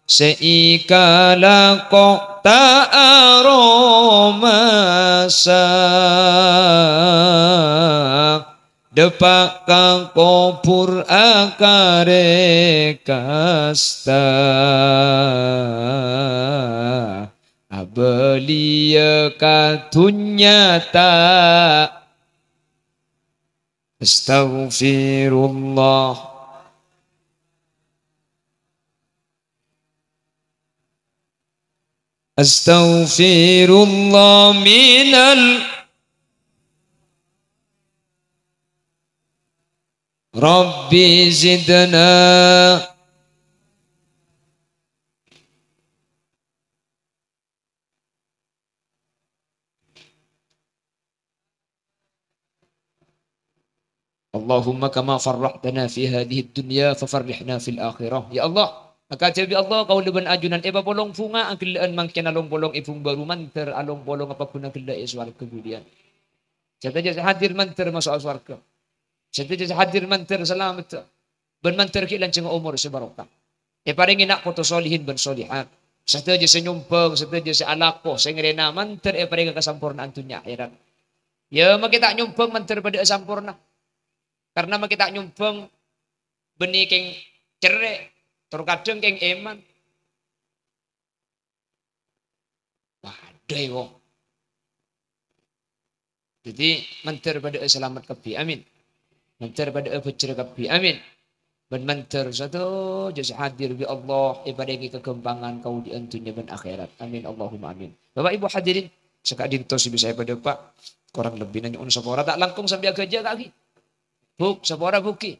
sè èkalako ta' aromasa. Dâpa' ka kobhur akarè kasta, abâliyâ ka dhunnya ta'. Astaghfirullah. Astaghfirullah minal Rabbi zidna. Allahumma kama farrahtana fi hadhihid dunya fafarrihna fil akhirah. Ya Allah, akadhi bi Allah, kaulâ bân ajunan èpapolong bhunga aghellâ'ân mangkèn along-polong è bhung bâru, mandhâr along-polong èpaghuna ghellâ' è sowarghâ budiyân. Sadhâjâ sè hadir mandhâr maso'a sowarghâ. Sadhâjâ sè hadir mandhâr salamet. Bân mandhâr ghi' lanjhângnga omor sè barokah. Èparèngè na' poto solihin bân solihat. Sadhâjâ sè nyombhâng, sadhâjâ sè alako, sè ngarèna mandhâr èparèngè kasamporna'an dhunnya akhèrat. Yâ, makè ta' nyombhâng mandhâr padâ'â samporna. Karna makè ta' nyombhâng bânnè kèng cerrè', tor kadhâng kèng èman. Padâ, wong. Dhâddhi, mandhâr padâ'â salamet kabbhi. Amin. Mandhâr padâ'â bhâjjhrâ kabbhi. Amin. Bân mandhâr sadhâjâ sè hadir bi' Allah èparèngè kaghâmpangan kaodi'ân dhunnya bân akhèrat. Amin. Allahumma amin. Bapak Ibu hadirin, saka'dinto sè bisa èpadâpa', korang lebbina nyo'on sapora, ta' langkong sampè' aghâjâ ka'aghi. Buk, sapora bugi.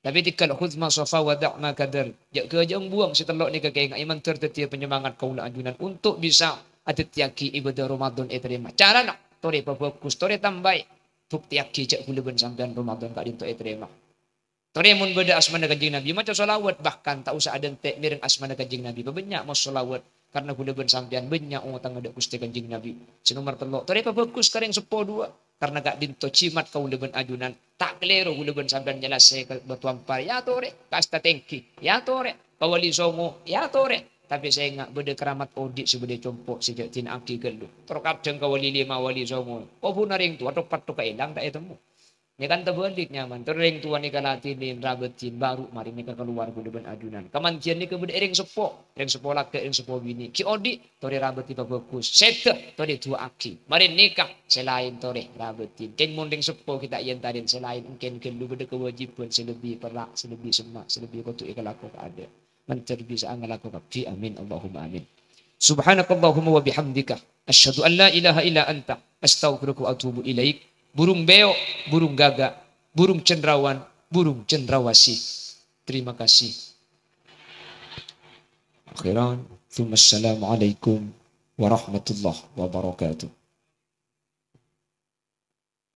Tapè tèghâl, "Khudz ma shafa wa da' ma kadar." Jhâ' ghâjâ'ân buwâng sè tello' nèka kaènga'è mandhâr dhâddhiyâ panyemangat kaulâ ajunan untuk bisa adhâddhiyâghi ibadah Ramadan ètarèma. Carana, torè pabhâghus, torè tambâi. Buktèyaghi jhâ' kaulâ bân sampèyan Ramadan ka'dinto ètarèma. Torè mon bâdâ asmana Kanjeng Nabi, maca shalawat, bahkan ta' osa adhânte' mèreng asmana Kanjeng Nabi. Pabânnya' maca shalawat, karna kaulâ bân sampèyan bânnya' otangnga dâ' Ghustè Kanjeng Nabi. Sè nomer tello', torè pabhâghus ka rèng seppo duwâ'. Karna ka'dinto jimat kaulâ bân ajunan, ta' kalèro kaulâ bân sampèyan nyèlasè ka Bâto Ampar, ya torè, kasta tèngghi, ya torè, ka Wali Songo, ya torè. Tapè sènga' bâdâ keramat odi' sè bâdâ è compo' sè jhâ' dina'aghi ghâllu. Tor kadhâng ka Wali Lima, Wali Songo. Kobhuna rèng towa, thok-pathok èlang ta' ètemmo. Nèka kan tabâlik nyaman. Tor rèng towa nèka latènè, rabâtin, bâru marè nèka kalowar kaulâ bân ajunan. Kamandhiyân nèka bâdâ è rèng seppo, rèng seppo lakè', rèng seppo binè'. Ghi' odi', torè rabâti pabhâghus. Sèdhâ, torè du'aaghi. Marè nèka, sè laèn torè rabâtin. Kèng mon rèng seppo ghi' ta' èentarè sè laèn, èngkèn ghâllu bâdâ kawâjibhân sè lebbi pèra', sè lebbi semma', sè lebbi kodhu èkalako kaadâ'. Mandhâr bisa'a ngalako kabbhi. Amin. Allahumma amin. Subhanakallahumma wa bihamdika. Asyhadu an la ilaha illa anta. Astaghfiruka wa atubu ilaik. Burung beo, burung gagak, burung cendrawan, burung cendrawasih. Terima kasih. Akhiran, tsumma assalamualaikum warahmatullahi wabarakatuh.